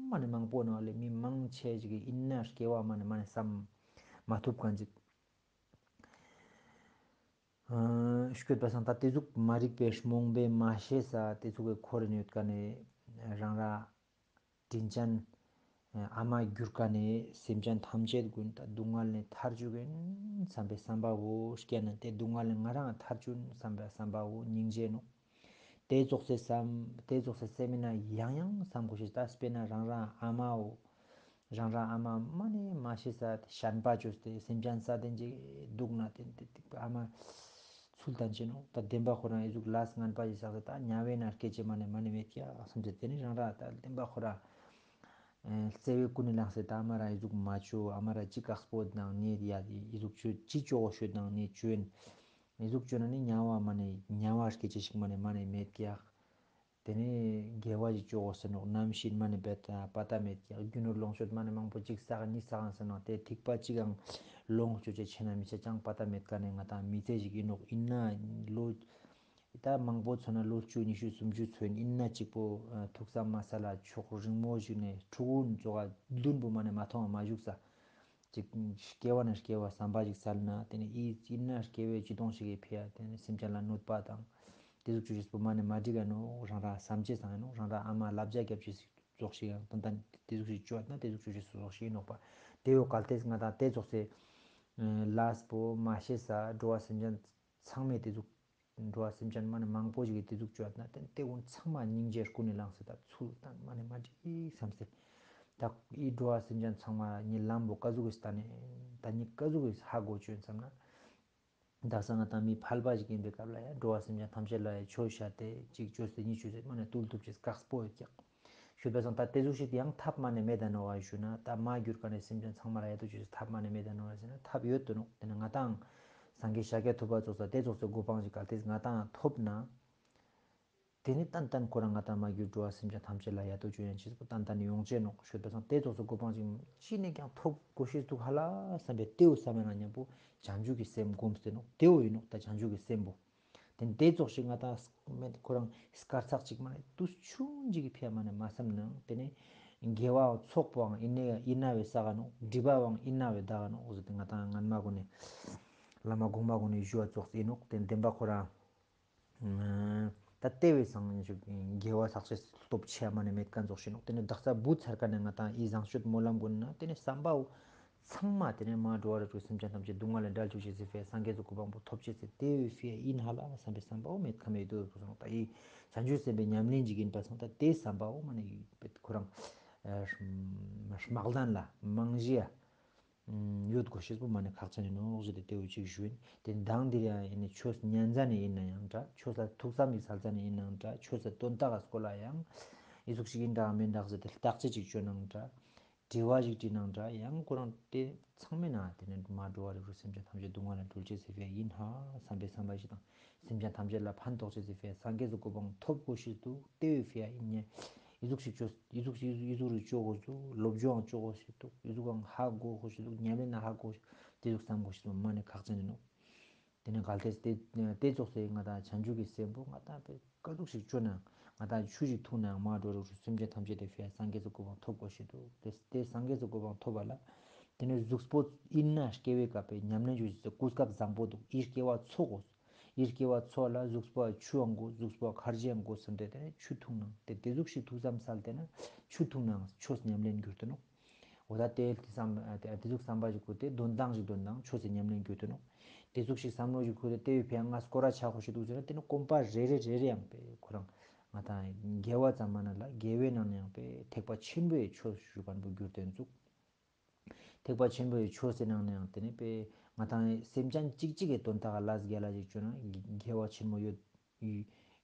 མ་ནི་མང་པོ་ནོག་ལེ། མི་མང་ཆེ་ཞིག་གི་ཡིན་ན་སྐྱེ་བ་མ་ནི་མ་ནི་བསམ་མ་ཐུབ་མཁན་ཅིག། ཨ་ཤོད་པ་སང་ད་དེ་ཟུག་མ་རིག་པའི་རྨོངས་པའི་མ་ཤེས་ས་དེ་ཟུག་གི་འཁོར་ཡོད་མཁན་ནི་རང་ར་དྲིན་ཅན་ཨ་མ་གྱུར་མཁན་ནི་སེམས་ཅན་ཐམས་ཅད་ཀུན་ད་སྡུག་བསྔལ་ནས་ཐར་བཅུག་གིན་བསམ་པའི་བསམ་པ་བོ་སྐྱེ་ན་དེ་སྡུག་བསྔལ་ནས་ང་རང་ཐར་བཅུག་བསམ་པའི་བསམ་པ་བོ་སྙིང་རྗེ་ནོག། དེ་ཙོགས་སེ་བསམ་དེ་ཙོགས་སེ་སེམས་ན་ཡང་ཡང་བསམ་དགོས་ཤེས། ད་དཔེར་ན་རང་རང་ཨ་མའོ་རང་རང་ཨ་མ་མ་ནི་མ་ཤེས་ས་ཞན་པ་བཅོས་ཏེ་སེམས་ཅན་ས་དེ་འཇིག་སྡུག་ན་དེ་དེ་དེ་ཨ་མ་ཚུལ་ལྡན་ཅི་ནོག། ད་བདེན་པ་ཁོ་རང་ཨི་ཟུག་ལས་ངན་པ་ཞིག་བསགས་ཏེ་ད་དམྱལ་བའི་ནང་སྐྱེ་ཅེས་མ་ནི་མ་ནི་མེད་ཀྱག་བསམ་སྟེ་དེ་ནི་རང་རང་ད་བདེན་པ་ཁོ་རང་ཨེ་བརྩེ་བའི་ཀུན་ནས་བསླངས་ཏེ་ད་ཨ་མ་རང་ཨི་ཟུག་མ་བཅོ། ཨ་མ་རང་ཅི་དཀགས་པོ་དང་ནི་ཡ་ཨི་ཟུག་བཅོ་ཅི་བཅོ་དགོས་ཤོད་དང་ནི་བཅོ་ཨིན། ཨི་ཟུག་བཅོ་ན་ནི་དམྱལ་བ་མ་ནི་དམྱལ་བ་སྐྱེ་ཅེས་ཤིག་མ་ནི་མ་ནི་མེད་ཀྱག། དེ་ནས་དགེ་བ་ཞིག་བཅོ་དགོས་ཟེར་ནོག། ནམ་ཤི་ན་མ་ནི་བེད་པ་ད་མེད་ཀྱག། རྒྱུ་ནོར་ལོངས་སྤྱོད་མ་ནི་མང་པོ་གཅིག་བསགས་གཉིས་བསགས་ཟེར་ནོག། དེ་ཐིགས་པ་གཅིག་ཡང་ལོངས་སྤྱོད་ཅེས་ཆེ་ན་མི་ཆེ་ཅང་པ་ད་མེད་མཁན་ནི་ང་ཏང་མི་ཚེ་ཞིག་ཨིན་ནོག། ཨིན་ན་ལོ་ ད་མང་པོ་ཚོ་ན་ལོ་བཅུ་ཉི་ཤུ་སུམ་ཅུ་ཚོ་ཡིན་ན་གཅིག་པོ་ཨ་ཐུགས་བསམ་མ་ས་ལ་ཕྱོགས་རིང་མོ་ཞིག་ནས་ཕྲུ་གུ་ཙོགས་བདུན་པོ་མ་ནས་མ་མཐོང་བ་མ་བཞུགས་ས། ཅིག་སྐྱེ་བ་ནས་སྐྱེ་བ་བསམ་པ་ཞིག་སལ་ན་དེ་ནས་ཨི་ཡིན་ན་སྐྱེ་བའི་ཅི་དོང་ཞིག་གི་ཕི་ཡ་དེ་ནས་སེམས་ཅན་ལ་གནོད་པ་དང་དེ་ཟུག་ཅོ་ཅེས་པོ་མ་ནས་མ་འགྲིག་ག་ནོག། རང་རང་བསམ་ཅེས་སང་ཡིན་ནོག། རང་རང་ཨ་མ་བསླབ་བྱ་རྒྱབ་ཅེས་ཙོགས་ཤིག་ཡང་ཏན་ཏན་དེ་ཟུག་ཞིག་ཅོ་ན་དེ་ཟུག་ཅོ་ཅེས་ཙོགས་ཤིག་ཡིན་ནོག་པ། དེ་ཡོ་གལ་ཏེ་ང་དང་དེ་ཙོགས་སེ་ལས་པོ་མ་ཤེས་ས་འགྲོ་བ་སེམས་ཅན་ཚང་མས་དེ་ཟུག་འགྲོ་བ་སེམས་ཅན་མ་ནས་མང་པོ་ཞིག་གི་དེ་ཟུག་ཅོ་ན་དེ་དེ་ཀུན་ཚང་མ་སྙིང་རྗེ་ཀུན་ནས་ལངས་སེ་ད་ཚུལ་དང་མ་ནས་མ་འགྲིག་བསམ་སེ། ད་ཨི་འགྲོ་བ་སེམས་ཅན་ཚང་མ་ཉིད་ལམ་པོ་ཀ་ཟུག་གི་ས་ནས་ད་ཉིད་ཀ་ཟུག་གི་ཧ་གོ་ཅོ་ཡིན་བསམ་ན། དག་ས་ང་དང་མི་ཕལ་པ་ཞིག་ཡིན་པའི་སྐབས་ལ་ཡང་འགྲོ་བ་སེམས་ཅན་ཐམས་ཅད་ལ་ཡང་ཆོས་བཤད་དེ་གཅིག་ཅོས་ཏེ་གཉིས་ཅོས་ཏེ་མ་ནས་བཏུལ་ཐུབ་ཅེས་དཀགས་པོ་ཡོད་ཀྱག། ཞུས་པ་སང་ད་དེ་ཟུག་ཞིག་ཡང་ཐབས་མ་ནས་མེད་ད་ནོག་ཞུ་ན་ད་མ་གྱུར་ཀ་ནས་སེམས་ཅན་ཚང་མ་ལ་ཡ་ཏོ་ཅོས་ཐབས་མ་ནས་མེད་ད་ནོག་ཟེར་ན་ཐབས་ཡོད་དོ་ནོག། དེ་ནས་ང་དང་སངས་རྒྱས་ཤཱཀྱ་ཐུབ་པ་ཙོགས་ས་དེ་ཙོགས་སེ་གོ་འཕང་ཞིག་གལ་ཏེ་ང་དང་ཐོབ་ན། དེ་ནི་ཏན་ཏན་ཁོ་རང་ང་དང་མ་གྱུར་འགྲོ་བ་སེམས་ཅན་ཐམས་ཅད་ལ་ཡ་ཏོ་ཅོ་ཡང་ཅེས་པོ་ཏན་ཏན་ཡོང་ཅེ་ནོག། ཞུས་པ་སང་དེ་ཙོགས་སུ་གོ་འཕང་ཅིག་ཅི་ནས་ཀྱང་ཐོབ་གོ་ཤེས་འདུག་ཧ་ལ་བསམ་པའི་དེའུ་བསམ་ཡང་ན་མཉམ་པོ་བྱང་ཆུབ་ཀྱི་སེམས་སྒོམ་སྟེ་ནོག། དེའུ་ཡིན་ནོག་ད་བྱང་ཆུབ་ཀྱི་སེམས་པོ། དེ་ནི་དེ་ཙོགས་ཤིག་ང་དང་མེད་ཁོ་རང་སྐར་ཚག་ཅིག་མ་ནས་དུས་ཆུང་ཅིག་གི་ཕི་ཡ་མ་ནས་མ་བསམ་ནའང་དེ་ནས་དགེ་བའང་ཚོགས་པོའང་ཡིན་ནའི་ཡིན་ན་བའི་ས་ག་ནོག། སྒྲིབ་པའང་ཡིན་ན་བའི་ད་ག་ནོག་ཟེར་ཏེ་ང་དང་སྔན་མ་གོ་ནས་བླ་མ་གོང་མ་གོ་ནས་ཞུ་བ་ཙོགས་ཡིན་ནོག། དེ་ནི་བདེན་པ་ཁོ་རང་ད་ལྟེ་བའི་སང་ཉིན་ཞིག་དགེ་བ་བསགས་ཤེས་སྟོབས་ཆེ་མ་ནས་མེད་མཁན་ཙོགས་ཤིག་ནོག། དེ་ནས་བདག་ས་བུ་ཚར་ཀ་ནས་ང་དང་ཨི་བཟང་སྤྱོད་སྨོན་ལམ་ཀུན་ན་དེ་ནས་བསམ་པའོ་ཚང་མ་དེ་ནས་མ་འགྲོ་བ་རིགས་དྲུག་སེམས་ཅན་ཐམས་ཅད་སྡུག་བསྔལ་ལས་བསྒྲལ་ཆོག་ཅེས་སི་ཕི་ཡ་སངས་རྒྱས་སི་གོ་འཕང་པོ་ཐོབ་ཅེས་སི་དེ་བའི་ཕི་ཡ་ཡིན་ཧ་ལ་བསམ་པའི་བསམ་པའོ་མེད་ཁ་མེད་དུ་ཁོ་སོང་ད་ཨི་བྱང་ཆུབ་སེམས་དཔའི་ཉམས་ལེན་ཅིག་ཡིན་པ་སང་ད་དེ་བསམ་པའོ་མ་ནས་ཁོ་རང་དམག་ལྡན་ལ་རྨང་གཞི་ཡ། ཡོད་དགོས་ཤེས་པོ་མ་ནས་ཁག་ཅན་ཡིན་ནོག་ཟེར་ཏེ་དེ་བོ་ཅིག་ཞུ་ཡིན། དེ་མདང་འདིར་ཡང་ཡིན་ནི་ཆོས་ཉན་ཟ་ནས་ཡིན་ན་ཡང་འདྲ། ཆོས་ལ་ཐུགས་བསམ་ཞིག་སལ་ཟ་ནས་ཡིན་ན་འདྲ། ཆོས་ལ་དོན་དག་ག་སྐོར་ལ་ཡང་ཨི་ཟུག་ཞིག་ཡིན་འདྲ་མིན་འདྲ་ཟེར་ཏེ་བརྟག་དཔྱད་ཅིག་བཅོས་ན་འདྲ། དྲི་བ་ཞིག་དྲིས་ན་འདྲ། ཡང་ཁོ་རང་དེ་ཚང་མའི་ནང་དེ་ནས་མ་འགྲོ་བ་རིགས་དྲུག་སེམས་ཅན་ཐམས་ཅད་སྡུག་བསྔལ་ལས་སྒྲོལ་ཅེས་སི་ཕི་ཡ་ཡིན་ཧ་བསམ་པའི་བསམ་པ་ཞིག་དང་། སེམས་ཅན་ཐམས་ཅད་ལ་ཕན་ཐོགས་ཅེས་སི་ཕི་ཡ་སངས་རྒྱས་སི་གོ་འཕང་ཐོབ་དགོས་ཤེས་འདུག། དེ་བའི་ཕི་ཡ་ཡིན་ཉེ། ཨི་ཟུག་ཞིག་ཅོས་ཨི་ཟུག་ཞིག་ཨི་ཟུག་རུ་ཅོ་དགོས་འདུག། སློབ་སྦྱོང་ཅོ་དགོས་ཤེས་འདུག། ཨི་ཟུག་གང་ཧ་གོ་དགོས་ཤེས་འདུག། ཉམས་ལེན་ན་ཧ་གོ་དེ་ཟུག་བསམ་དགོས་ཤེས་འདུག་མ་ནས་ཁག་ཅན་ཡིན་ནོག། དེ་ནས་གལ་ཏེ་དེ་དེ་ཙོགས་སེ་ང་དང་བྱང་ཆུབ་ཀྱི་སེམས་པོ་ང་དང་པའི་ཀ་ཟུག་ཞིག་ཅོ་ན་ང་དང་ཆུ་ཞིག་འཐུང་ནའང་མ་འགྲོ་རུ་སེམས་ཅན་ཐམས་ཅད་དེ་ཕི་ཡ་སངས་རྒྱས་སི་གོ་འཕང་ཐོབ་དགོས་ཤེས་འདུག། དེ་དེ་སངས་རྒྱས་སི་གོ་འཕང་ཐོབ་པ་ལ་དེ་ནས་གཟུགས་པོ་ཡིན་ན་སྐྱེ་བའི་སྐབས་པའི་ཉམས་ལེན་ཅོ་ཅེས་སི་གོ་སྐབས་བཟང་པོ་འདུག། ཨི་སྐྱེ་བ་འཚོ་དགོས། ཨི་སྐྱེ་བ་འཚོ་ལ་གཟུགས་པོ་ཆུའང་དགོས། གཟུགས་པོ་ཁར་ཇིའང་དགོས་བསམ་སྟེ་དེ་ནས་ཆུ་འཐུང་ན་དེ་དེ་ཟུག་ཞིག་ཐུགས་བསམ་སལ་ཏེ་ན་ཆུ་འཐུང་ན་ཆོས་ཉམས་ལེན་འགྱུར་ཏེ་ནོག། འོ་ད་དེ་དེ་བསམ་དེ་དེ་ཟུག་བསམ་པ་ཞིག་ཁུར་ཏེ་དོན་དག་ཞིག་དོན་དག་ཆོས་སི་ཉམས་ལེན་འགྱུར་ཏེ་ནོག། དེ་ཟུག་ཞིག་བསམ་བློ་ཞིག་ཁུར་ཏེ་དེ་བའི་ཕི་ཡ་ང་སྐོར་ར་ཆ་དགོས་ཤེས་འདུག་ཟེར་ན་དེ་ནི་གོམ་པ་རེ་རེ་རེ་རེ་ཡང་པའི་ཁོ་རང་ང་དང་དགེ་བ་ཙམ་མ་ན་ལ་དགེ་བའི་ནང་ནས་ཡང་པའི་ཐེག་པ་ཆེན་པོའི་ཆོས་ཞུ་མཁན་པོ་འགྱུར་ཏེ་འདུག། ཐེག་པ་ཆེན་པོའི་ཆོས་སི་ནང་ནས་ཡང་དེ་ནས་པའི་ང་དང་སེམས་ཅན་གཅིག་གཅིག་གི་དོན་དག་ལ་ལས་རྒྱ་ལ་ཞིག་བཅོས་ན་དགེ་བ་ཆེན་མོ་ཡོད་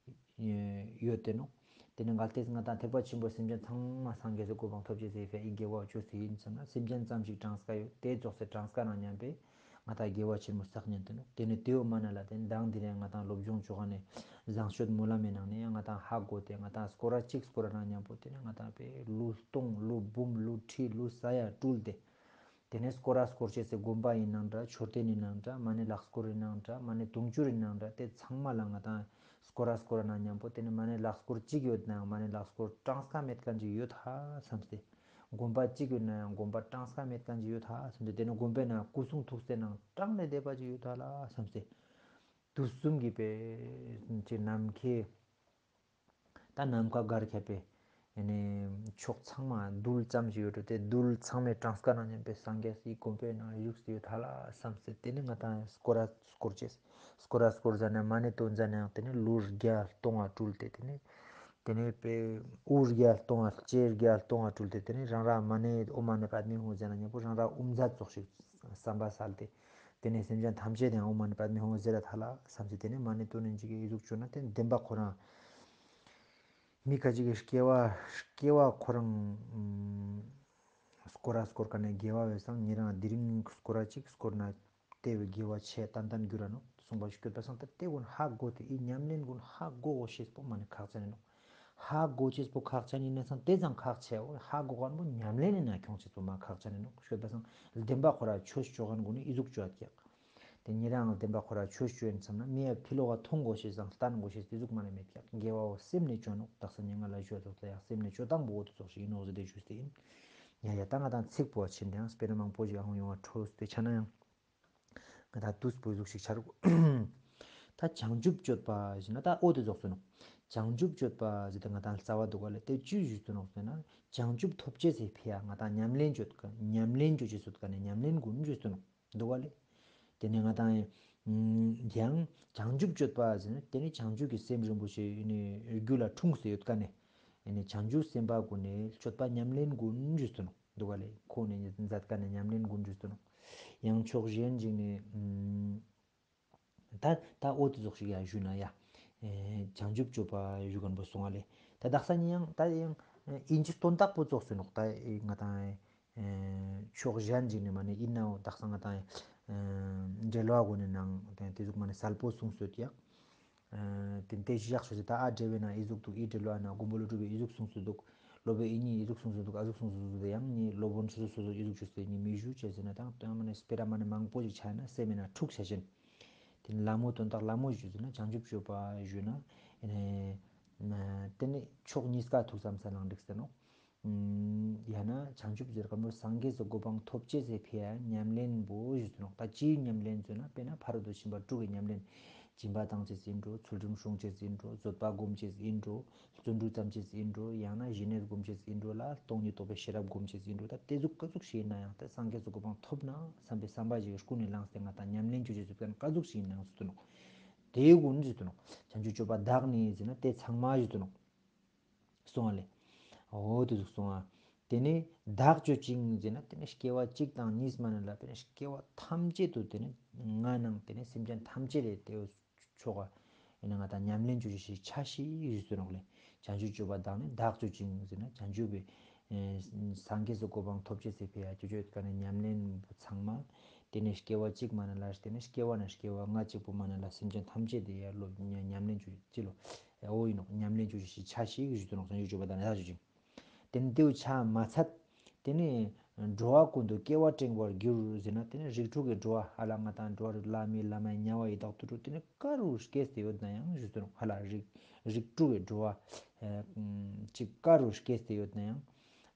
ཡོད་དེ་ནོག། དེ་ནས་གལ་ཏེ་ང་དང་ཐེག་པ་ཆེན་པོའི་སེམས་ཅན་ཚང་མ་སངས་རྒྱས་སི་གོ་འཕང་ཐོབ་ཅེས་སི་ཕི་ཡ་ཨི་དགེ་བ་བཅོས་ཏེ་ཡིན་བསམ་ན་སེམས་ཅན་ཙམ་ཞིག་གྲངས་ཀ་ཡོད་དེ་ཙོགས་སེ་གྲངས་ཀ་ནང་མཉམ་པའི་ང་དང་དགེ་བ་ཆེན་མོ་བསགས་ཉན་དེ་ནོག། དེ་ནས་དེའོ་མ་ན་ལ་དེ་མདང་འདི་རེ་ང་དང་སློབ་སྦྱོང་བཅོ་ག་ནས་བཟང་སྤྱོད་སྨོན་ལམ་མི་ནང་ནས་ཡང་ང་དང་ཧ་གོ་སྟེ་ང་དང་སྐོར་ར་གཅིག་སྐོར་ར་ནང་མཉམ་པོ་དེ་ནས་ང་དང་པའི་ལོ་སྟོང་ལོ་འབུམ་ལོ་ཁྲི་ལོ་ས་ཡ་སྤྲུལ་ཏེ། དེ་ནས་སྐོར་ར་སྐོར་ཅེས་སི་དགོན་པ་ཡིན་ནང་འདྲ་མཆོད་རྟེན་ཡིན་ནང་འདྲ་མ་ནས་ལག་སྐོར་ཡིན་ནང་འདྲ་མ་ནས་དུང་ཕྱུར་ཡིན་ནང་འདྲ་དེ་ཚང་མ་ལ་ང་དང་སྐོར་ར་སྐོར་ར་ནང་མཉམ་པོ་དེ་ནས་མ་ནས་ལག་སྐོར་གཅིག་ཡོད་ནའང་མ་ནས་ལག་སྐོར་གྲངས་ཀ་མེད་མཁན་ཅིག་ཡོད་ཧ་བསམ་སྟེ། དགོན་པ་གཅིག་ཡོད་ནའང་དགོན་པ་གྲངས་ཀ་མེད་མཁན་ཅིག་ཡོད་ཧ་བསམ་སྟེ་དེ་ནས་དགོན་པའི་ནང་སྐུ་གསུང་ཐུགས་སྲས་ནང་གྲངས་ལས་འདས་པ་ཅིག་ཡོད་ཧ་ལ་བསམ་སྟེ། དུས་གསུམ་གྱི་པའི་ཅི་ནམ་མཁའི་ད་ནམ་མཁའ་གར་ཁྱབ་པའི་ཨ་ནི་ཕྱོགས་ཚང་མ་རྡུལ་ཙམ་ཞིག་ཡོད་དེ་རྡུལ་ཚང་མའི་གྲངས་ཀ་ནང་མཉམ་པའི་སངས་རྒྱས་སི་དགོན་པའི་ནང་བཞུགས་སུ་ཡོད་ཧ་ལ་བསམ་སྟེ་དེ་ནས་ང་དང་སྐོར་ར་སྐོར་ཅེས་སྐོར་ར་སྐོར་ཟ་ནས་མ་ནས་དོན་ཟ་ནས་ཡང་དེ་ནས་ལོ་བརྒྱ་སྟོང་བ་སྤྲུལ་ཏེ་དེ་ནས་དེ་ནས་པའི་དབུ་བརྒྱ་སྟོང་བ་ལྕེ་བརྒྱ་སྟོང་བ་སྤྲུལ་ཏེ་དེ་ནས་རང་ར་མ་ནས་ཨོཾ་མ་ཎི་པདྨེ་ཧཱུྃ་ཟེར་ན་མཉམ་པོ་རང་ར་དབུ་མཛད་ཙོགས་ཤིག་བསམ་པ་སལ་ཏེ། དེ་ནས་སེམས་ཅན་ཐམས་ཅད་དེ་ཡང་ཨོཾ་མ་ཎི་པདྨེ་ཧཱུྃ་ཟེར་ར་ཐ་ལ་བསམ་སྟེ་དེ་ནས་མ་ཎི་ཏོ་ནན་ཅིག་གི་ཨི་ཟུག་བཅོས་ན་དེ་བདེན་པ་ཁོ་རང་མི་ཁ་ཅིག་གི་སྐྱེ་བ་སྐྱེ་བ་ཁོ་རང་སྐོར་ར་སྐོར་ཀ་ནས་དགེ་བ་བས་སང་ཉེ་རང་དེ་རིང་སྐོར་ར་ཅིག་སྐོར་ན་དེ་བས་དགེ་བ་ཆེ་ཏན་ཏན་འགྱུར་ར་ནོག་གསུངས་པ་ཞིག་སྐྱོད་པ་སང་ད་དེ་ཀུན་ཧ་གོ་སྟེ་ཨི་ཉམས་ལེན་ཀུན་ཧ་གོ་གོ་ཤེས་པོ་མ་ནི་ཁག་ཅན་ཡིན་ནོག། ཧ་གོ་ཅེས་པོ་ཁག་ཅན་ཡིན་ན་སང་དེ་ཙང་ཁག་ཆེ་འོ། ཧ་གོ་མཁན་པོ་ཉམས་ལེན་ཡིན་ན་ཁྱོང་ཅེས་པོ་མ་ཁག་ཅན་ཡིན་ནོག་ཤོད་པ་སང་བདེན་པ་ཁོ་ར་ཆོས་ཅོ་མཁན་ཀུན་ནི་ཨི་ཟུག་ཅོ་ཡ་ཀྱག། དེ་ཉེ་རང་བདེན་པ་ཁོ་ར་ཆོས་ཅོ་ཡིན་བསམ་ན་མི་ཡ་ཕི་ལོག་ག་མཐོང་དགོས་ཤེས་དང་སྟན་དགོས་ཤེས་དེ་ཟུག་མ་ནེ་མེད་ཀྱག་དགེ་བའོ་སེམས་ནེ་ཅོ་ནོག་དག་ས་ཉེ་རང་ལ་ཞུ་བ་ཙོགས་ལ་ཡང་སེམས་ནེ་ཅོ་སྟངས་པོ་འོ་དེ་ཙོགས་ཤིག་ཡིན་ནོག་ཟེར་ཏེ་ཞུས་ཏེ་ཡིན། ཡ་ཡ་ད་ང་དང་ཚིག་པོ་ཆེན་དེ་ཡང་སྤེ་ར་མང་པོ་ཞིག་ཨང་ཡོང་བ་འཕྲོས་ཏེ་ཆ་ན་ཡང་། ང་དང་དུས་པོ་ཟུག་ཞིག་ཆ་རུག་ད་བྱང་ཆུབ་སྤྱོད་པ་ཞེ་ན་ད་འོ་དེ་ཙོགས་སུ་ནོག་བྱང་ཆུབ་སྤྱོད་པ་ཟེར་ཏེ་ང་དང་རྩ་བ་འདུག་ག་ལེ། དེ་ཅི་ཞུས་སུ་ནོག་ཟེར་ན་བྱང་ཆུབ་ཐོབ་ཅེས་སི་ཕི་ཡ་ང་དང་ཉམས་ལེན་ཅོ་ཉམས་ལེན་ཅོ་ཅེས་སུ་ཀ་ནེ་ཉམས་ལེན་ཀུན་ཞུས་སུ་ནོག་འདུག་ག་ལེ། དེ་ནེ་ང་དང་ཡང་བྱང་ཆུབ་སྤྱོད་པ་ཟེར་ན་དེ་ནེ་བྱང་ཆུབ་ཀྱི་སེམས་རིན་པོ་ཆེ་ནི་རྒྱུད་ལ་འཁྲུངས་སེ་ཡོད་ཀ་ནེ་ནི་བྱང་ཆུབ་སེམས་དཔའ་ཀུན་ནི་སྤྱོད་པ་ཉམས་ལེན་ཀུན་ཞུས་སུ་ནོག་འདུག་ག་ལེ། ཁོང་ནི་མཛད་ཀ་ནེ་ཉམས་ལེན་ཀུན་ཞུས་སུ་ནོག་ཡང་ཕྱོགས་གཞན་ཞིག་ནེ་ཨམ་ད་ད་འོ་དེ་ཙོགས་ཤིག་ཡང་ཞུས་ན་ཡ། ཨེ་བྱང་ཆུབ་སྤྱོད་པ་ཞུ་མཁན་པོ་སོང་བ་ལེ། ད་དག་ས་ནི་ཡང་ད་ཡང་ཨིན་ཅི་དོན་དག་པོ་ཙོགས་སུ་ནོག་ད་ང་དང་ཨེ་ཕྱོགས་གཞན་ཞིག་ནེ་མ་ནེ་ཡིན་ནའང་དག་ས་ང་དང་ཨེ་འགྲེལ་བ་གུན་ནི་ནང་དེ་དེ་ཟུག་མ་ནེ་གསལ་པོ་གསུངས་སོད་ཡ། ཨ་དེ་དེ་ཞིག་ཡག་ཤོས་ད་ཨ་འགྲེལ་བའི་ནང་ཨི་ཟུག་འདུག་ཨི་འགྲེལ་བ་ནང་མགོན་པོ་ཀླུ་སྒྲུབ་པའི་ཨི་ཟུག་གསུངས་སུ་འདུག་སློབ་དཔོན་ཨི་ནི་ཨི་ཟུག་གསུངས་སུ་འདུག་ཨ་ཟུག་གསུངས་སུ་འདུག་དེ་ཡང་ནི་སློབ་དཔོན་སོ་སོ་སོ་སོ་ཨི་ཟུག་ཞུས་ཏེ་ནི་མི་ཞུ་ཅེས་ཟེར་ན་དང་དོན་མ་ནེ་སྤེ་ར་མ་ནེ་མང་པོ་ཞིག་ཆ་ན་སེམས་མེད་ན་འཁྲུག་ཆ་ཅན། དེ་ནི་ལ་མོ་དོན་དག་ལ་མོ་ཞུས་ཟེར་ན་བྱང་ཆུབ་སྤྱོད་པ་ཞུས་ན་ཨེ་ནི་དེ་ནི་ཕྱོགས་གཉིས་ཀ་ཐུག་ཙམ་ས་ལང་འགྲིག་ཟེར་ནོག་ཡང་ན་བྱང་ཆུབ་ཟེར་མཁན་པོ་སངས་རྒྱས་སི་གོ་འཕང་ཐོབ་ཅེས་སི་ཕི་ཡ་ཉམས་ལེན་པོ་ཞུས་ཏེ་ནོག་ད་ཅིའི་ཉམས་ལེན་ཟེར་ན་དཔེར་ན་ཕ་རོལ་ཏུ་ཕྱིན་པ་དྲུག་གི་ཉམས་ལེན། སྦྱིན་པ་བཏང་ཅེས་ཡིན་འགྲོ། ཚུལ་ཁྲིམས་སྲུང་ཅེས་ཡིན་འགྲོ། བཟོད་པ་སྒོམ་ཅེས་ཡིན་འགྲོ། བརྩོན་འགྲུས་བརྩམ་ཅེས་ཡིན་འགྲོ། ཡང་ན་ཞི་གནས་སྒོམ་ཅེས་ཡིན་འགྲོ་ལ་སྟོང་ཉིད་རྟོགས་པའི་ཤེས་རབ་སྒོམ་ཅེས་ཡིན་འགྲོ། ད་དེ་ཟུག་ག་ཟུག་ཞིག་ཡིན་ན་ཡང་ད་སངས་རྒྱས་སི་གོ་འཕང་ཐོབ་ན་བསམ་པའི་བསམ་པ་ཞིག་ཀུན་ནས་བླངས་ཏེ་ང་དང་ཉམས་ལེན་ཅོ་ཅེས་ཟེར་མཁན་ག་ཟུག་ཞིག་ཡིན་ན་ཡང་ཟེར་ཏེ་ནོག་དེ་ཀུན་ཟེར་ཏེ་ནོག་བྱང་ཆུབ་སྤྱོད་པ་དག་ནི་ཟེར་ན་དེ་ཚང་མ་ཟེར་ཏེ་ནོག་སོང་བ་ལེ། འོ་དེ་ཟུག་སོང་བ། དེ་ནས་བདག་སྤྱོད་ཅིང་ཟེར་ན་དེ་ནས་སྐྱེ་བ་གཅིག་དང་གཉིས་མ་ནེ་ལ་དེ་ནས་སྐྱེ་བ་ཐམས་ཅད་དུ་དེ་ནས་ང་ནང་དེ་ནས་སེམས་ཅན་ཐམས་ཅད་ལས་དེ་ཆོག་ག་ཡིན་ན་ང་དང་ཉམས་ལེན་ཅོ་ཅེས་ཤིག་ཆ་ཞིག་ཞུས་ཏེ་ནོག་ལེ། བྱང་ཆུབ་སྤྱོད་པ་དག་ནི་བདག་སྤྱོད་ཅིང་ཟེར་ན་བྱང་ཆུབ་པའི་ཨེ་སངས་རྒྱས་སི་གོ་འཕང་ཐོབ་ཅེས་སི་ཕི་ཡ་ཅོ་ཅེས་ཀ་ནས་ཉམས་ལེན་ཚང་མ། དེ་ནས་སྐྱེ་བ་གཅིག་མ་ནེ་ལ་དེ་ནས་སྐྱེ་བ་ནས་སྐྱེ་བ་ལྔ་གཅིག་པོ་མ་ནེ་ལ་སེམས་ཅན་ཐམས་ཅད་དེ་ཡ་ལོ་ཉམས་ལེན་ཅོ་ཅི་ལོ། འོ་ཡིན་ནོག་ཉམས་ལེན་ཅོ་ཅེས་ཤིག་ཆ་ཞིག་ཞུས་ཏེ་ནོག་བྱང་ཆུབ་སྤྱོད་པ་དག་ནི་བདག་སྤྱོད་ཅིང་། དེ་ནས་དེའུ་ཆ་མ་ཚད། དེ་ནས་འགྲོ་བ་ཀུན་ཏུ་སྐྱེ་བ་དྲན་པར་འགྱུར་ཟེར་ན་དེ་ནས་རིགས་དྲུག་གི་འགྲོ་བ་ཧ་ལ་ང་དང་འགྲོ་བ་རིགས་ལ་མི་ལ་མ་ཡ་ཉ་བ་ཡི་དྭགས་དུད་འགྲོ་དེ་ནས་ག་རུ་སྐྱེས་ཏེ་ཡོད་ན་ཡང་ཞུས་ཏེ་ནོག་ཧ་ལ་རིགས་རིགས་དྲུག་གི་འགྲོ་བ་ཅིག་ག་རུ་སྐྱེས་ཏེ་ཡོད་ན་ཡང་།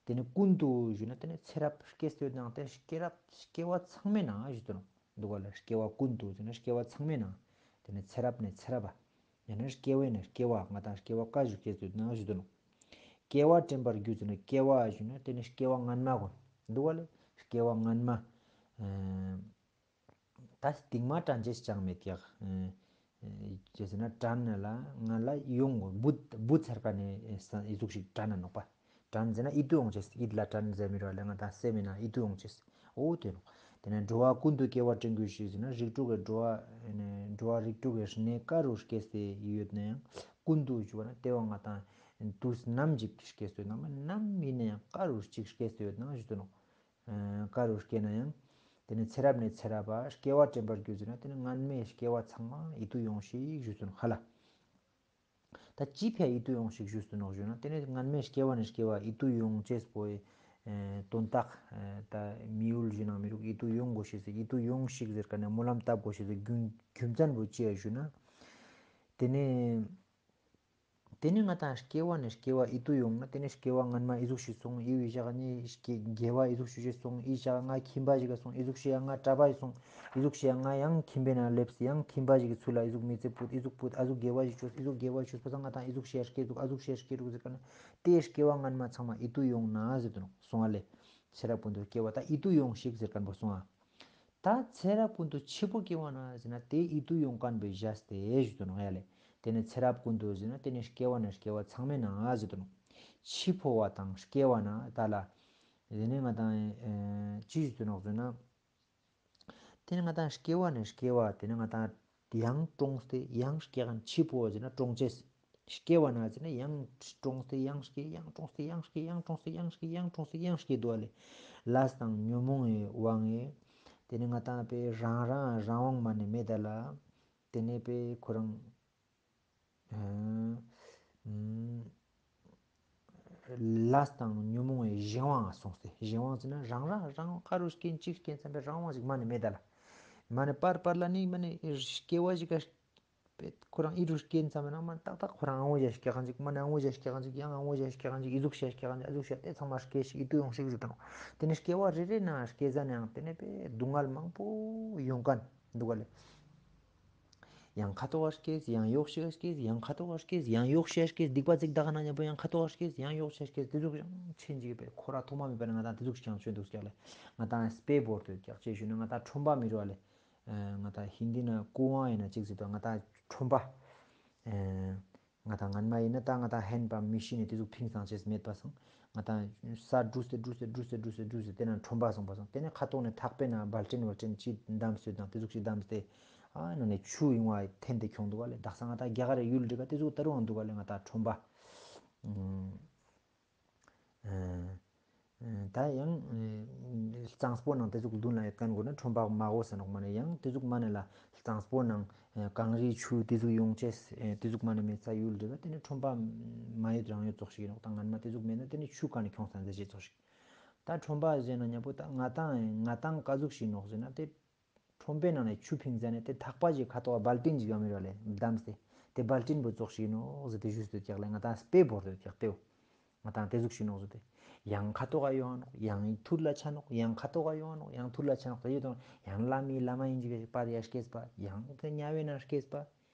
དེ་ནས་ཀུན་ཏུ་ཞུས་ན་དེ་ནས་ཚེ་རབས་སྐྱེས་ཏེ་ཡོད་ན་ཡང་དེ་སྐྱེ་རབས་སྐྱེ་བ་ཚང་མའི་ནང་ཞུས་ཏེ་ནོག་འདུག་ག་ལེ། སྐྱེ་བ་ཀུན་ཏུ་ཟེར་ན་སྐྱེ་བ་ཚང་མའི་ནང་། དེ་ནས་ཚེ་རབས་ནས་ཚེ་རབས་པ། ཡང་ན་སྐྱེ་བ་ནས་སྐྱེ་བ་ང་དང་སྐྱེ་བ་ག་ཞིག་སྐྱེས་ཏེ་ཡོད་ན་ཞུས་ཏེ་ནོག་སྐྱེ་བ་དྲན་པར་འགྱུར་ཟེར་ན་སྐྱེ་བ་ཞུས་ན་དེ་ནས་སྐྱེ་བ་སྔན་མ་གུན། འདུག་ག་ལེ། སྐྱེ་བ་སྔན་མ། ཨ་ད་སྟིང་མ་དྲན་ཅེས་ཅང་མེད་ཀྱག་ཨ་ཅི་ཟེར་ན་དྲན་ན་ལ་ང་ལ་ཡོང་གོ་བུད་བུད་ཚར་ཁན་ནི་ཨི་ཟུག་ཞིག་དྲན་ན་ནོག་པ། དྲན་ཟེར་ན་ཡིད་དུ་ཡོང་ཅེས་ཡིད་ལ་དྲན་ཟེར་མི་ར་ལ་ང་དང་སེམས་མེད་ན་ཡིད་དུ་ཡོང་ཅེས། འོ་དེ་ནོག་དེ་ནས་འགྲོ་བ་ཀུན་ཏུ་སྐྱེ་བ་དྲན་དགོས་ཤིག་ཟེར་ན་རིགས་དྲུག་གི་འགྲོ་བ་འགྲོ་བ་རིགས་དྲུག་གི་གནས་ག་རུ་སྐྱེས་ཏེ་ཡོད་ན་ཡང་ཀུན་ཏུ་ཞུ་བ་ན་དེ་བ་ང་དང་དུས་ནམ་ཞིག་སྐྱེས་ཏེ་ཡོད་ན་མ་ནམ་ཡིན་ན་ཡང་ག་རུ་ཅིག་སྐྱེས་ཏེ་ཡོད་ན་ཞུ་དུ་ནོག་ག་རུ་སྐྱེས་ན་ཡང་། དེ་ནས་ཚེ་རབས་ནས་ཚེ་རབས་པ་སྐྱེ་བ་དྲན་པར་འགྱུར་ཟེར་ན་དེ་ནས་སྔན་མའི་སྐྱེ་བ་ཚང་མ་ཡིད་དུ་ཡོང་ཤིག་ཞུས་སོ་ནོག་ཧ་ལ། ད་ཅི་ཕི་ཡ་ཡིད་དུ་ཡོང་ཤིག་ཞུས་སོ་ནོག་ཞུ་ན་དེ་ནས་སྔན་མའི་སྐྱེ་བ་ནས་སྐྱེ་བ་ཡིད་དུ་ཡོང་ཅེས་པོའི་ཨེ་དོན་དག་ཨེ་ད་མི་ཡུལ་ཞུ་ན་མི་རུག་ཡིད་དུ་ཡོང་དགོས་ཤེས་སི་ཡིད་དུ་ཡོང་ཤིག་ཟེར་ཁན་ནི་སྨོན་ལམ་བཏབ་དགོས་ཤེས་སི་རྒྱུ་རྒྱུ་མཚན་པོ་ཅི་ཡ་ཞུ་ན། དེ་ནས། དེ་ནས་ང་དང་སྐྱེ་བ་ནས་སྐྱེ་བ་ཡིད་དུ་ཡོང་ན་དེ་ནས་སྐྱེ་བ་སྔན་མ་ཨི་ཟུག་ཞིག་སོང་། ཨི་བོའི་ཞག་ནི་དགེ་བ་ཨི་ཟུག་ཞིག་སོང་། ཨི་ཞག་ང་ཁྱིམ་པ་ཞིག་ག་སོང་། ཨི་ཟུག་ཞིག་ཡ་ང་གྲྭ་པ་ཞིག་སོང་། ཨི་ཟུག་ཞིག་ཡ་ང་ཡང་ཁྱིམ་པའི་ནང་སླེབས་སི་ཡང་ཁྱིམ་པ་ཞིག་གི་ཚུལ་ལ་ཨི་ཟུག་མི་ཚེ་ཕུད། ཨི་ཟུག་ཕུད། ཨ་ཟུག་དགེ་བ་ཞིག་ཅོས། ཨི་ཟུག་དགེ་བ་ཅོས་པ་སང་ང་དང་ཨི་ཟུག་ཞིག་ཡ་སྐྱེ་འདུག་ཨ་ཟུག་ཞིག་ཡ་སྐྱེ་འདུག་ཟེར་ཁན་ནི་དེ་སྐྱེ་བ་སྔན་མ་ཚང་མ་ཡིད་དུ་ཡོང་ན་ཟེར་དུ་ནོག་སོང་བ་ལེ། ཚེ་རབས་ཀུན་ཏུ་སྐྱེ་བ་ད་ཡིད་དུ་ཡོང་ཤིག་ཟེར་ཁན་པོ་སོང་ཨ། ད་ཚེ་རབས་ཀུན་ཏུ་འཆི་འཕོ་སྐྱེ་བ་ན་ཟེར་ན་དེ་ཡིད་དུ་ཡོང་ཁན་པོའི་བཞག་སྟེ་ཞུ་དུ་ནོག་ཡ་ལེ། དེ་ནས་ཚེ་རབས་ཀུན་ཏུ་ཟེར་ན་དེ་ནས་སྐྱེ་བ་ནས་སྐྱེ་བ་ཚང་མའི་ནང་ང་ཟེར་དུ་ནོག་འཆི་འཕོ་བ་དང་སྐྱེ་བ་ན་ད་ལ། དེ་ནས་ང་དང་ཨེ་ཅི་ཞུ་དུ་ནོག་ཟེར་ན། དེ་ནས་ང་དང་སྐྱེ་བ་ནས་སྐྱེ་བ་དེ་ནས་ང་དང་ཡང་གྲོངས་ཏེ་ཡང་སྐྱེ་ཁན་འཆི་འཕོ་བ་ཟེར་ན་གྲོངས་ཅེས། སྐྱེ་བ་ན་ཟེར་ན་ཡང་གྲོངས་ཏེ་ཡང་སྐྱེ་ཡང་གྲོངས་ཏེ་ཡང་སྐྱེ་ཡང་གྲོངས་ཏེ་ཡང་སྐྱེ་ཡང་གྲོངས་ཏེ་ཡང་སྐྱེ་འདུག་པ་ལེ། ལས་དང་ཉོན་མོངས་ཀྱི་དབང་གིས། དེ་ནས་ང་དང་པའི་རང་རང་རང་དབང་མ་ནེ་མེད་ད་ལ། དེ་ནས་པའི་ཁོ་རང་ཨ་ལས་དང་ཉོན་མོངས་ཀྱི་གཞན་དབང་སོང་སྟེ། གཞན་དབང་ཟེར་ན་རང་རང་རང་དབང་ག་རུ་སྐྱེན་ཅིག་སྐྱེན་བསམ་པའི་རང་དབང་ཞིག་མ་ནེ་མེད་ད་ལ། མ་ནེ་པར་པར་ལ་ནི་མ་ནེ་སྐྱེ་བ་ཞིག་ག་པེ་ཁོ་རང་ཨི་རུ་སྐྱེ་ཙམ་ན་མ་ནེ་ཏག་ཏག་ཁོ་རང་ཨ་བོ་ཞིག་སྐྱེ་ཁན་ཅིག་མ་ནེ་ཨ་བོ་ཞིག་སྐྱེ་ཁན་ཅིག་ཡང་ཨ་བོ་ཞིག་སྐྱེ་ཁན་ཅིག་ཨི་ཟུག་ཞིག་སྐྱེ་ཁན་ཅིག་ཨི་ཟུག་ཞིག་ཏེ་ཚང་མ་སྐྱེ་ཞིག་ཨི་ཏུ་ཡོང་ཞིག་ཟེར་དང་། ཏེ་ནེ་སྐྱེ་བ་རེ་རེ་ནང་སྐྱེ་ཟ་ནའང་ཏེ་ནེ་པེ་སྡུག་བསྔལ་མང་པོ་ཡོང་ཁན་འདུག་ག་ལེ། ཡང་ཁ་ཐོག་ག་སྐྱེས། ཡང་ཡོག་ཤིག་ག་སྐྱེས། ཡང་ཁ་ཐོག་ག་སྐྱེས། ཡང་ཡོག་ཤིག་ག་སྐྱེས། སྡིག་པ་ཙིག་དག་ན་ཉམ་པོ་ཡང་ཁ་ཐོག་ག་སྐྱེས། ཡང་ཡོག་ཤིག་ག་སྐྱེས། ཏེ་ཟུག་ཡང་ཆེན་ཅིག་པེ་ཁོ་ར་ཐོག་མ་མེད་པ་ནེ་ང་ཏང་ཏེ་ཟུག་ཅིག་ཡང་ཆོས་འདུག་ཀྱག་ལེ། ང་ཏང་སྤེ་བོར་ཏེ་ཀྱག་ཅེས་ཞུ་ན་ང་ཏང་ཁྲོན་པ་མི་རུ་བ་ལེ། ང་ཏང་ཧིན་དི་ན་ཀུ་ཝང་ཡིན་ན་ཅིག་ཟེར་དོ། ང་ཏང་ཁྲོན་པ། ང་ཏང་སྔན་མ་ཡིན་ན་ད་ང་ཏང་ཧེན་པམ་མི་ཤིན་ནི་ཏེ་ཟུག་ཕིང་སང་ཅེས་མེད་པ་སང་། ང་ཏང་ས་དྲུས་ཏེ་དྲུས་ཏེ་དྲུས་ཏེ་དྲུས་ཏེ་དྲུས་ཏེ་ཏེ་ན་ཁྲོན་པ་སོང་པ་སང་། ཏེ་ནེ་ཁ་ཐོག་ནེ་ཐག་པའི་ནང་བལ་ཏྲིན་བལ་ཏྲིན་ཅིག་བསྡམས་ཏེ་དང་ཏེ་ཟུག་ཅིག་བསྡམས་ཏེ་ཨ་ནང་ནེ་ཆུ་ཡིན་བ་ཐེན་ཏེ་ཁྱོང་འདུག་ག་ལེ། དག་ས་ང་ཏང་རྒྱ་གར་རི་ཡུལ་འདི་ག་ཏེ་ཟུག་ད་རུང་འདུག་ག་ལེ། ང་ཏང་ཁྲོན་པ། ཨ་ཨ་ད་ཡང་ཨ་གཙང་པོ་ནང་ཏེ་ཟུག་མདུན་ལ་ཡོད་ཁན་གུན་ནི་ཁྲོན་པ་མ་གོ་ས་ནོག་མ་ནེ་ཡང་ཏེ་ཟུག་མ་ནེ་ལ་གཙང་པོ་ནང་ཨ་གངས་རི་ཆུ་ཏེ་ཟུག་ཡོང་ཅེས་ཨ་ཏེ་ཟུག་མ་ནེ་མེད་ས་ཡུལ་འདི་ག་ཏེ་ནེ་ཁྲོན་པ་མ་ཡོད་རང་ཡོད་ཙོགས་ཤིག་ཡིན་ནོག་ད་སྔན་མ་ཏེ་ཟུག་མེད་ན་ཏེ་ནེ་ཆུ་ག་ནེ་ཁྱོང་སང་ཟེར་ཅེས་ཙོགས་ཤིག་ད་ཁྲོན་པ་ཟེར་ན་ཉམ་པོ་ད་ང་ཏང་ང་ཏང་ཀ་ཟུག་ཤིག་ནོག་ཟེར་ན་ཏེ་ཁྲོན་པའི་ནང་ནེ་ཆུ་ཕིང་ཟ་ནེ་ཏེ་ཐག་པ་ཞིག་ཁ་ཐོག་བལ་ཏྲིན་ཞིག་ཡོང་མི་རུ་ལེ་བསྡམས་ཏེ་ཏེ་བལ་ཏྲིན་པོ་ཙོགས་ཤིག་ནོག་ཟེར་ཏེ་ཞུས་ཏེ་ཀྱག་ལེ། ང་ཏང་སྤེ་བོར་ཏེ་ཀྱག་ཏེའོ། ང་ཏང་ཏེ་ཟུག་ཤིག་ནོག་ཟེར་ཏེ། ཡང་ཁ་ཐོག་ག་ཡོང་ནོག་ཡང་ཐུར་ལ་ཆ་ནོག་ཡང་ཁ་ཐོག་ག་ཡོང་ནོག་ཡང་ཐུར་ལ་ཆ་ནོག་ཏེ་ཡོད་དང་ཡང་བླ་མའི་བླ་མ་ཡིན་ཅིག་པར་ཡ་སྐྱེས་པ། ཡང་ཏེ་དམྱལ་བའི་ནང་སྐྱེས་པ།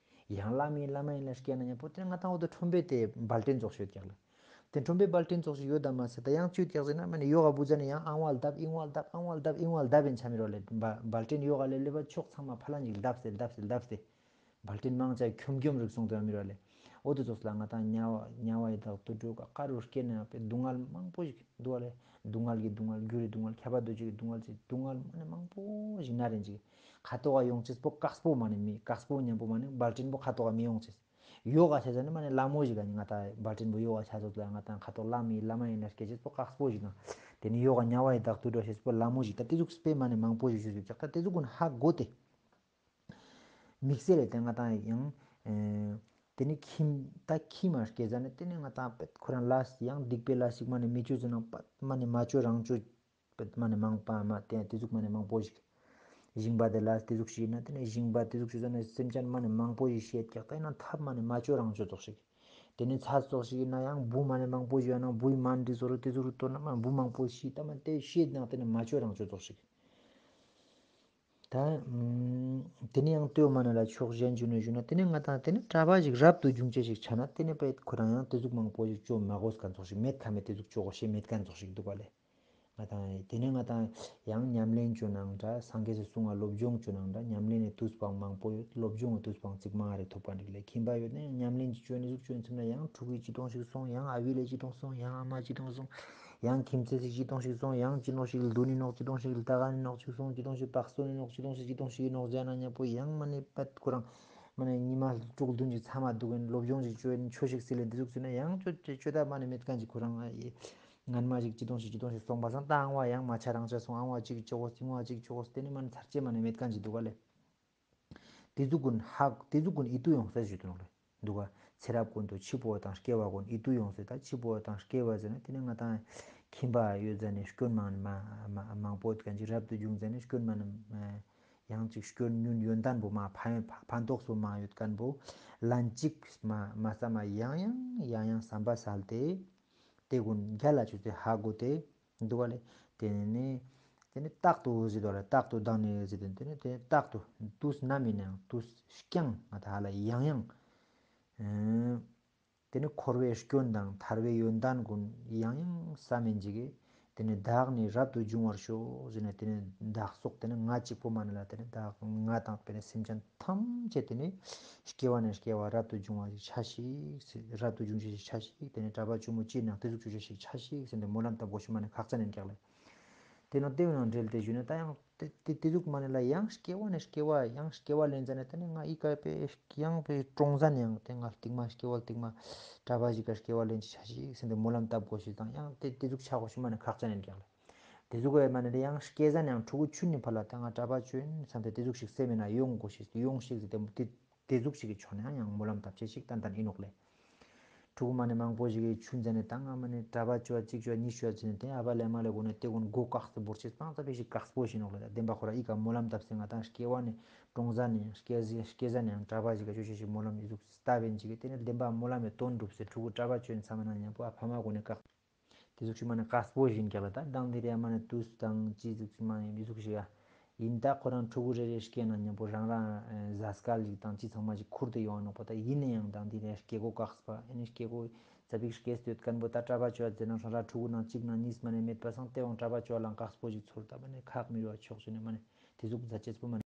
ཡང་བླ་མའི་བླ་མ་ཡིན་ལ་སྐྱེས་ན་ཉམ་པོ་ཏེ་ང་ཏང་འོ་ཏེ་ཁྲོན་པའི་ཏེ་བལ་ཏྲིན་ཙོགས་ཤིག་ཡོད་ཀྱག་ལེ། ཏེ་ཁྲོན་པའི་བལ་ཏྲིན་ཙོགས་ཤིག་ཡོད་དམ་མ་ཟད་ད་ཡང་ཅི་ཀྱག་ཟེར་ན་མ་ནེ་ཡོག་ག་བུ་ཟ་ནེ་ཡང་ཨང་བ་ལྡབ་ཨིང་བ་ལྡབ་ཨང་བ་ལྡབ་ཨིང་བ་ལྡབ་ཡིན་ཆ་མི་རུ་ལེ། བལ་ཏྲིན་ཡོག་ག་ལེབ་ལེབ་ཕྱོགས་ཚང་མ་ཕ་ལན་ཅིག་ལྡབས་ཏེ་ལྡབས་ཏེ་ལྡབས་ཏེ། བལ་ཏྲིན་མང་ཆེ་ཁྱོམ་ཁྱོམ་རིགས་སོང་དུ་ཡ་མི་རུ་ལེ། འོ་ཏེ་ཙོགས་ལ་ང་ཏང་དམྱལ་བ་དམྱལ་བ་ཡི་དྭགས་དུད་འགྲོ་ག་ཀ་རུ་སྐྱེ་ན་པེ་སྡུག་བསྔལ་མང་པོ་ཞིག་འདུག་ག་ལེ། སྡུག་བསྔལ་གྱི་སྡུག་བསྔལ་རྒྱུ་རེ་སྡུག་བསྔལ་ཁྱབ་པ་འདུ་བྱེད་ཀྱི་སྡུག་བསྔལ་ཟེར་སྡུག་བསྔལ་མ་ནེ་མང་པོ་ཞིག་ན་རེ་ཅིག་ཁ་ཐོག་ག་ཡོང་ཅེས་པོ་ཀགས་པོ་མ་ནེ་མི་ཀགས་པོ་ཉམ་པོ་མ་ནེ་བལ་ཏྲིན་པོ་ཁ་ཐོག་ག་མི་ཡོང་ཅེས། ཡོག་ག་ཆ་ཟ་ནེ་མ་ནེ་ལ་མོ་ཞིག་ག་ནི་ང་ཏང་བལ་ཏྲིན་པོ་ཡོག་ག་ཆ་ཟོ་ལ་ང་ཏང་ཁ་ཐོག་བླ་མའི་བླ་མ་ཡིན་ན་སྐྱེ་ཅེས་པོ་ཀགས་པོ་ཞིག་དང་། ཏེ་ནེ་ཡོག་ག་དམྱལ་བ་ཡི་དྭགས་དུད་འགྲོ་ཅེས་པོ་ལ་མོ་ཞིག་ད་ཏེ་ཟུག་སྤེ་མ་ནེ་མང་པོ་ཞིག་ཞུ་ཞུ་ཀྱག་ད་ཏེ་ཟུག་གུན་ཧ་གོ་སྟེ། དམིགས་བསལ་ལས་ཏེ་ང་ཏང་ཡང་ཨེ་ཏེ་ནེ་ཁྱིམ་ད་ཁྱིམ་མ་སྐྱེ་ཟ་ནེ་ཏེ་ནེ་ང་ཏང་པད་ཁོ་རང་ལས་ཡང་སྡིག་པའི་ལས་ཤིག་མ་ནེ་མི་ཅོ་ཟེར་ན་པད་མ་ནེ་མ་ཅོ་རང་ཅོ་པད་མ་ནེ་མང་པ་མ་ཏེ་ཏེ་ཟུག་མ་ནེ་མང་པོ་ཞིག་ཞིང་པ་ཏེ་ལས་ཏེ་ཟུག་ཞིག་ཡིན་ན་ཏེ་ནེ་ཞིང་པ་ཏེ་ཟུག་ཞིག་ཟ་ནེ་སེམས་ཅན་མ་ནེ་མང་པོ་ཞིག་ཤེད་ཀྱག་ད་ཡིན་ན་ཐབས་མ་ནེ་མ་ཅོ་རང་ཅོ་ཙོགས་ཤིག་ཏེ་ནེ་ཚ་ཙོགས་ཤིག་ཡིན་ན་ཡང་བུ་མ་ནེ་མང་པོ་ཞིག་ཡོད་ན་བུའི་མ་འདི་ཟོ་རུ་ཏེ་ཟོ་རུ་ཏོ་ན་མ་བུ་མང་པོ་ཤི་ད་མ་ཏེ་ཤེད་ནང་ཏེ་ནེ་མ་ཅོ་རང་ཅོ་ཙོགས་ཤིག་ད་ཨམ་ཏེ་ནེ་ཡང་ལྟོས་མ་ནེ་ལ་ཕྱོགས་གཞན་ཞུ་ན་ཞུ་ན་ཏེ་ནེ་ང་ཏང་ཏེ་ནེ་གྲྭ་པ་ཞིག་རབ་ཏུ་བྱུང་ཅེས་ཤིག་ཆ་ན་ཏེ་ནེ་པད་ཁོ་རང་ཡང་ཏེ་ཟུག་མང་པོ་ཞིག་ཅོ་མ་དགོས་ཁན་ཙོགས་ཤིག་མེད་ཁ་མེད་ཏེ་ཟུག་ཅོ་དགོས་ཤེས་མེད་ཁན་ཙོགས་ཤིག་འདུག་ག་ལེ། ང་ཏང་ཏེ་ནེ་ང་ཏང་ཡང་ཉམས་ལེན་ཅོ་ནང་འདྲ་སངས་རྒྱས་སི་གསུང་བ་སློབ་སྦྱོང་ཅོ་ནང་འདྲ་ཉམས་ལེན་ནི་དུས་པང་མང་པོ་ཡོད། སློབ་སྦྱོང་གི་དུས་པང་ཅིག་མང་རེ་ཐོབ་པ་འགྲིག་ལེ། ཁྱིམ་པ་ཡོད་ན་ཡང་ཉམས་ལེན་ཅིག་ཅོ་ནི་ཟུག་ཅོ་ནི་ཚུམ་ན་ཡང་ཕྲུ་གུ་ཅིག་གཏོང་ཞིག་སོང་ཡང་ཨ་བི་ལེ་ཅིག་གཏོང་སོང་ཡང་ཨ་མ་ཅིག་གཏོང་སོང་། ཡང་ཁྱིམ་མཚེས་ཤིག་ཅི་གཏོང་ཞིག་སོང་ཡང་ཅི་ནོག་ཞིག་ལྡུན་ནི་ནོག་ཅི་གཏོང་ཞིག་ལྟ་ག་ནི་ནོག་ཅིག་སོང་ཅི་གཏོང་ཞིག་བག་སྟོན་ནི་ནོག་ཅི་གཏོང་ཞིག་ཅི་གཏོང་ཞིག་ནོག་ཟེར་ན་ཉམ་པོ་ཡང་མ་ནེ་པད་ཁོ་རང་མ་ནེ་ཉི་མ་དྲུག་བདུན་ཅིག་ཚང་མ་འདུག་ཡིན་སློབ་སྦྱོང་ཞིག་ཅོ་ཡིན་ཆོས་ཞིག་སིལ་ཡིན་འདི་ཟུག་ཟེར་ན་ཡང་ཅོ་ཅོ་ཅོ་ད་མ་ནེ་མེད་ཁན་ཅིག་ཁོ་རང་ཨ་ཡེ་སྔན་མ་ཞིག་ཅི་གཏོང་ཞིག་ཅི་གཏོང་ཞིག་སོང་པ་སང་ད་ཨང་བ་ཡང་མ་ཆ་རང་ཆ་སོང་ཨང་བ་ཅིག་ཅོ་གོས་ཨང་བ་ཅིག་ཅོ་གོས་ཏེ་ནེ་མ་ནེ་ཚར་ཅེས་མ་ནེ་མེད་ཁན་ཅིག་འདུག་ག་ལེ། ཏེ་ཟུག་གུན་ཧ་ཏེ་ཟུག་གུན་ཨིད་ཏུ་ཡོང་ས་ཞུ་དུ་ནོག་ལེ། འདུག་ག་ཚེ་རབས་ཀུན་ཏུ་འཆི་འཕོ་བ་དང་སྐྱེ་བ་གུན་ཨིད་ཏུ་ཡོང་ས་ད་འཆི་འཕོ་བ་དང་སྐྱེ་བ་ཟེར་ན་ཏེ་ནེ་ང་ཏང་ཁྱིམ་པ་ཡོད་ཟ་ནེ་སྐྱོན་མང་མ་མ་མང་པོ་ཡོད་ཁན་ཅིག་རབ་ཏུ་བྱུང་ཟ་ནེ་སྐྱོན་མ་ནེ་ཡང་ཅིག་སྐྱོན་ཉུང་ཡོན་ཏན་པོ་མ་ཕན་ཕན་ཐོགས་པོ་མ་ཡོད་ཁན་པོ་ལན་གཅིག་མ་མ་བསམ་མ་ཡང་ཡང་ཡང་ཡང་བསམ་པ་སལ་ཏེ་ཏེ་གུན་རྒྱལ་ལ་ཆུ་ཚེ་ཧ་གོ་སྟེ། འདུག་ག་ལེ། ཏེ་ནེ་ཏེ་ནེ་རྟག་ཏུ་ཟེར་དོ་ལེ། རྟག་ཏུ་བདག་ནི་ཟེར་ཏེ་ཏེ་ནེ་ཏེ་ནེ་རྟག་ཏུ་དུས་ནམ་ཡིན་ནའང་དུས་རྐྱང་ང་ཏང་ཧ་ལ་ཡང་ཡང་ཨེ་ཏེ་ནེ་འཁོར་བའི་སྐྱོན་དང་ཐར་བའི་ཡོན་ཏན་གུན་ཡང་ཡང་བསམ་ཡིན་ཅིག་གི་ཏེ་ནེ་བདག་ནི་རབ་ཏུ་འབྱུང་བར་ཤོག་ཟེར་ནེ་ཏེ་ནེ་བདག་སོགས་ཏེ་ནེ་ང་གཅིག་པོ་མ་ནེ་ལ་ཏེ་ནེ་བདག་ང་དང་ཏེ་ནེ་སེམས་ཅན་ཐམས་ཅད་ཏེ་ནེ་སྐྱེ་བ་ནས་སྐྱེ་བ་རབ་ཏུ་འབྱུང་བ་ཞིག་ཆ་ཞིག་ཟེར། རབ་ཏུ་འབྱུང་ཤེས་ཤིག་ཆ་ཞིག་ཏེ་ནེ་གྲྭ་པ་ཆུང་མོ་ཅི་ནང་ཏེ་ཟུག་ཆུ་ཆ་ཞིག་ཆ་ཞིག་ཟེར་ཏེ་སྨོན་ལམ་བཏབ་དགོས་ཤེས་མ་ནེ་ཁག་ཅན་ཡིན་ཀྱག་ལེ། ཏེ་ནང་ཏེ་ནང་འབྲེལ་ཏེ་ཞུས་ན་ད་ཡང་ཏེ་ཏེ་ཏེ་ཟུག་མ་ནེ་ལ་ཡང་སྐྱེ་བ་ནས་སྐྱེ་བ་ཡང་སྐྱེ་བ་ལེན་ཙ་ན་ཏེ་ནེ་ང་ཨི་ཀ་པེ་ཡང་པེ་ཀྲོང་ཟན་ཡང་ཏེ་ང་སྟིང་མ་སྐྱེ་བ་སྟིང་མ་གྲྭ་པ་ཞིག་ག་སྐྱེ་བ་ལེན་ཅིག་ཆ་ཞིག་ཟེར་ཏེ་སྨོན་ལམ་བཏབ་དགོས་ཤེས་དང་ཡང་ཏེ་ཏེ་ཟུག་ཆ་དགོས་ཤེས་མ་ནེ་ཁག་ཅན་ཡིན་ཀྱག་ལེ། ཏེ་ཟུག་གི་མ་ནེ་ཡང་སྐྱེ་ཟ་ནེ་ཡང་ཕྲུ་གུ་ཆུན་ནི་ཕར་ལ་ད་ང་གྲྭ་པ་ཆུན་བསམ་སྟེ་ཏེ་ཟུག་ཞིག་སེམས་ནང་ཡོང་དགོས་ཤེས་ཏེ་ཡོང་ཤིག་ཟེར་ཏེ་ཏེ་ཏེ་ཟུག་ཞིག་གི་ཕྱོགས་ནེ་ཡང་སྨོན་ལམ་བཏབ་ཅེས་ཤིག་ཏན་ཏན་ཡིན་ནོག་ལེ། ཕྲུ་གུ་མ་ནེ་མང་པོ་ཞིག་གི་ཆུན་ཟ་ནེ་ཏང་ང་མ་ནེ་གྲྭ་པ་ཅོ་བ་གཅིག་ཅོ་བ་གཉིས་ཅོ་བ་ཟེར་ནེ་ཏེ་ཨ་བ་ལེ་མ་ལེ་གོ་ནེ་ཏེ་གུན་མགོ་བཀག་སྟེ་བོར་ཅེས་སྤང་ཙ་པིག་ཞིག་དཀགས་པོ་ཞིག་ནོག་ལེ། ད་བདེན་པ་ཁོ་རང་ཨི་ཀ་སྨོན་ལམ་བཏབ་སྟེ་ང་ཏང་སྐྱེ་བ་ནེ་གྲོངས་ཟ་ནེ་ཡང་སྐྱེ་ཟ་ནེ་ཡང་གྲྭ་པ་ཞིག་ག་ཅོ་ཅེས་ཞིག་སྨོན་ལམ་ཨི་ཟུག་བཏབ་ཡིན་ཅིག་གི་ཏེ་ནེ་བདེན་པ་སྨོན་ལམ་མེ་དོན་འགྲུབ་སྟེ་ཕྲུ་གུ་གྲྭ་པ་ཅོ་ཡིན་ཚང་མ་ནང་མཉམ་པོ་ཨ་ཕ་མ་གོ་ནེ་བཀག་ཏེ་ཟུག་ཅིག་མ་ནེ་དཀགས་པོ་ཞིག་ཀྱག་ལེ། ད་དང་དེ་རེ་མ་ནེ་དུས་དང་ཅི་ཟུག་ཅིག་མ་ནེ་མི་ཟུག་ཞིག་ཡ། ཡིན་ད་ཁོ་རང་ཕྲུ་གུ་རེ་རེ་སྐྱེ་ན་མཉམ་པོ་རང་རང་ཨེ་ཟས་སྐལ་ཞིག་དང་ཅི་ཚང་མ་ཞིག་ཁུར་ཏེ་ཡོང་ནོག་པ། ད་ཡིན་ནའང་དང་དེ་རེ་སྐྱེ་སྒོ་བཀགས་པ་ཨེ་ནི་སྐྱེ་སྒོ་ཙ་པིག་སྐྱེས་ཏེ་ཡོད་ཁན་པོ་ད་གྲྭ་པ་ཅོ་བ་ཟེར་ན་རང་རང་ཕྲུ་གུ་ནང་གཅིག་ནང་གཉིས་མ་ནེ་མེད་པ་སང་ཏེ་བོ་གྲྭ་པ་ཅོ་བ་ལ་དཀགས་པོ་ཞིག་ཚོར། ད་མ་ནེ་ཁག་མི་རུ་བ་ཆོག་ཅེས་ནེ་མ་ནེ་ཏེ་ཟུག་མཛད་ཅེས་པོ་མ་ནེ།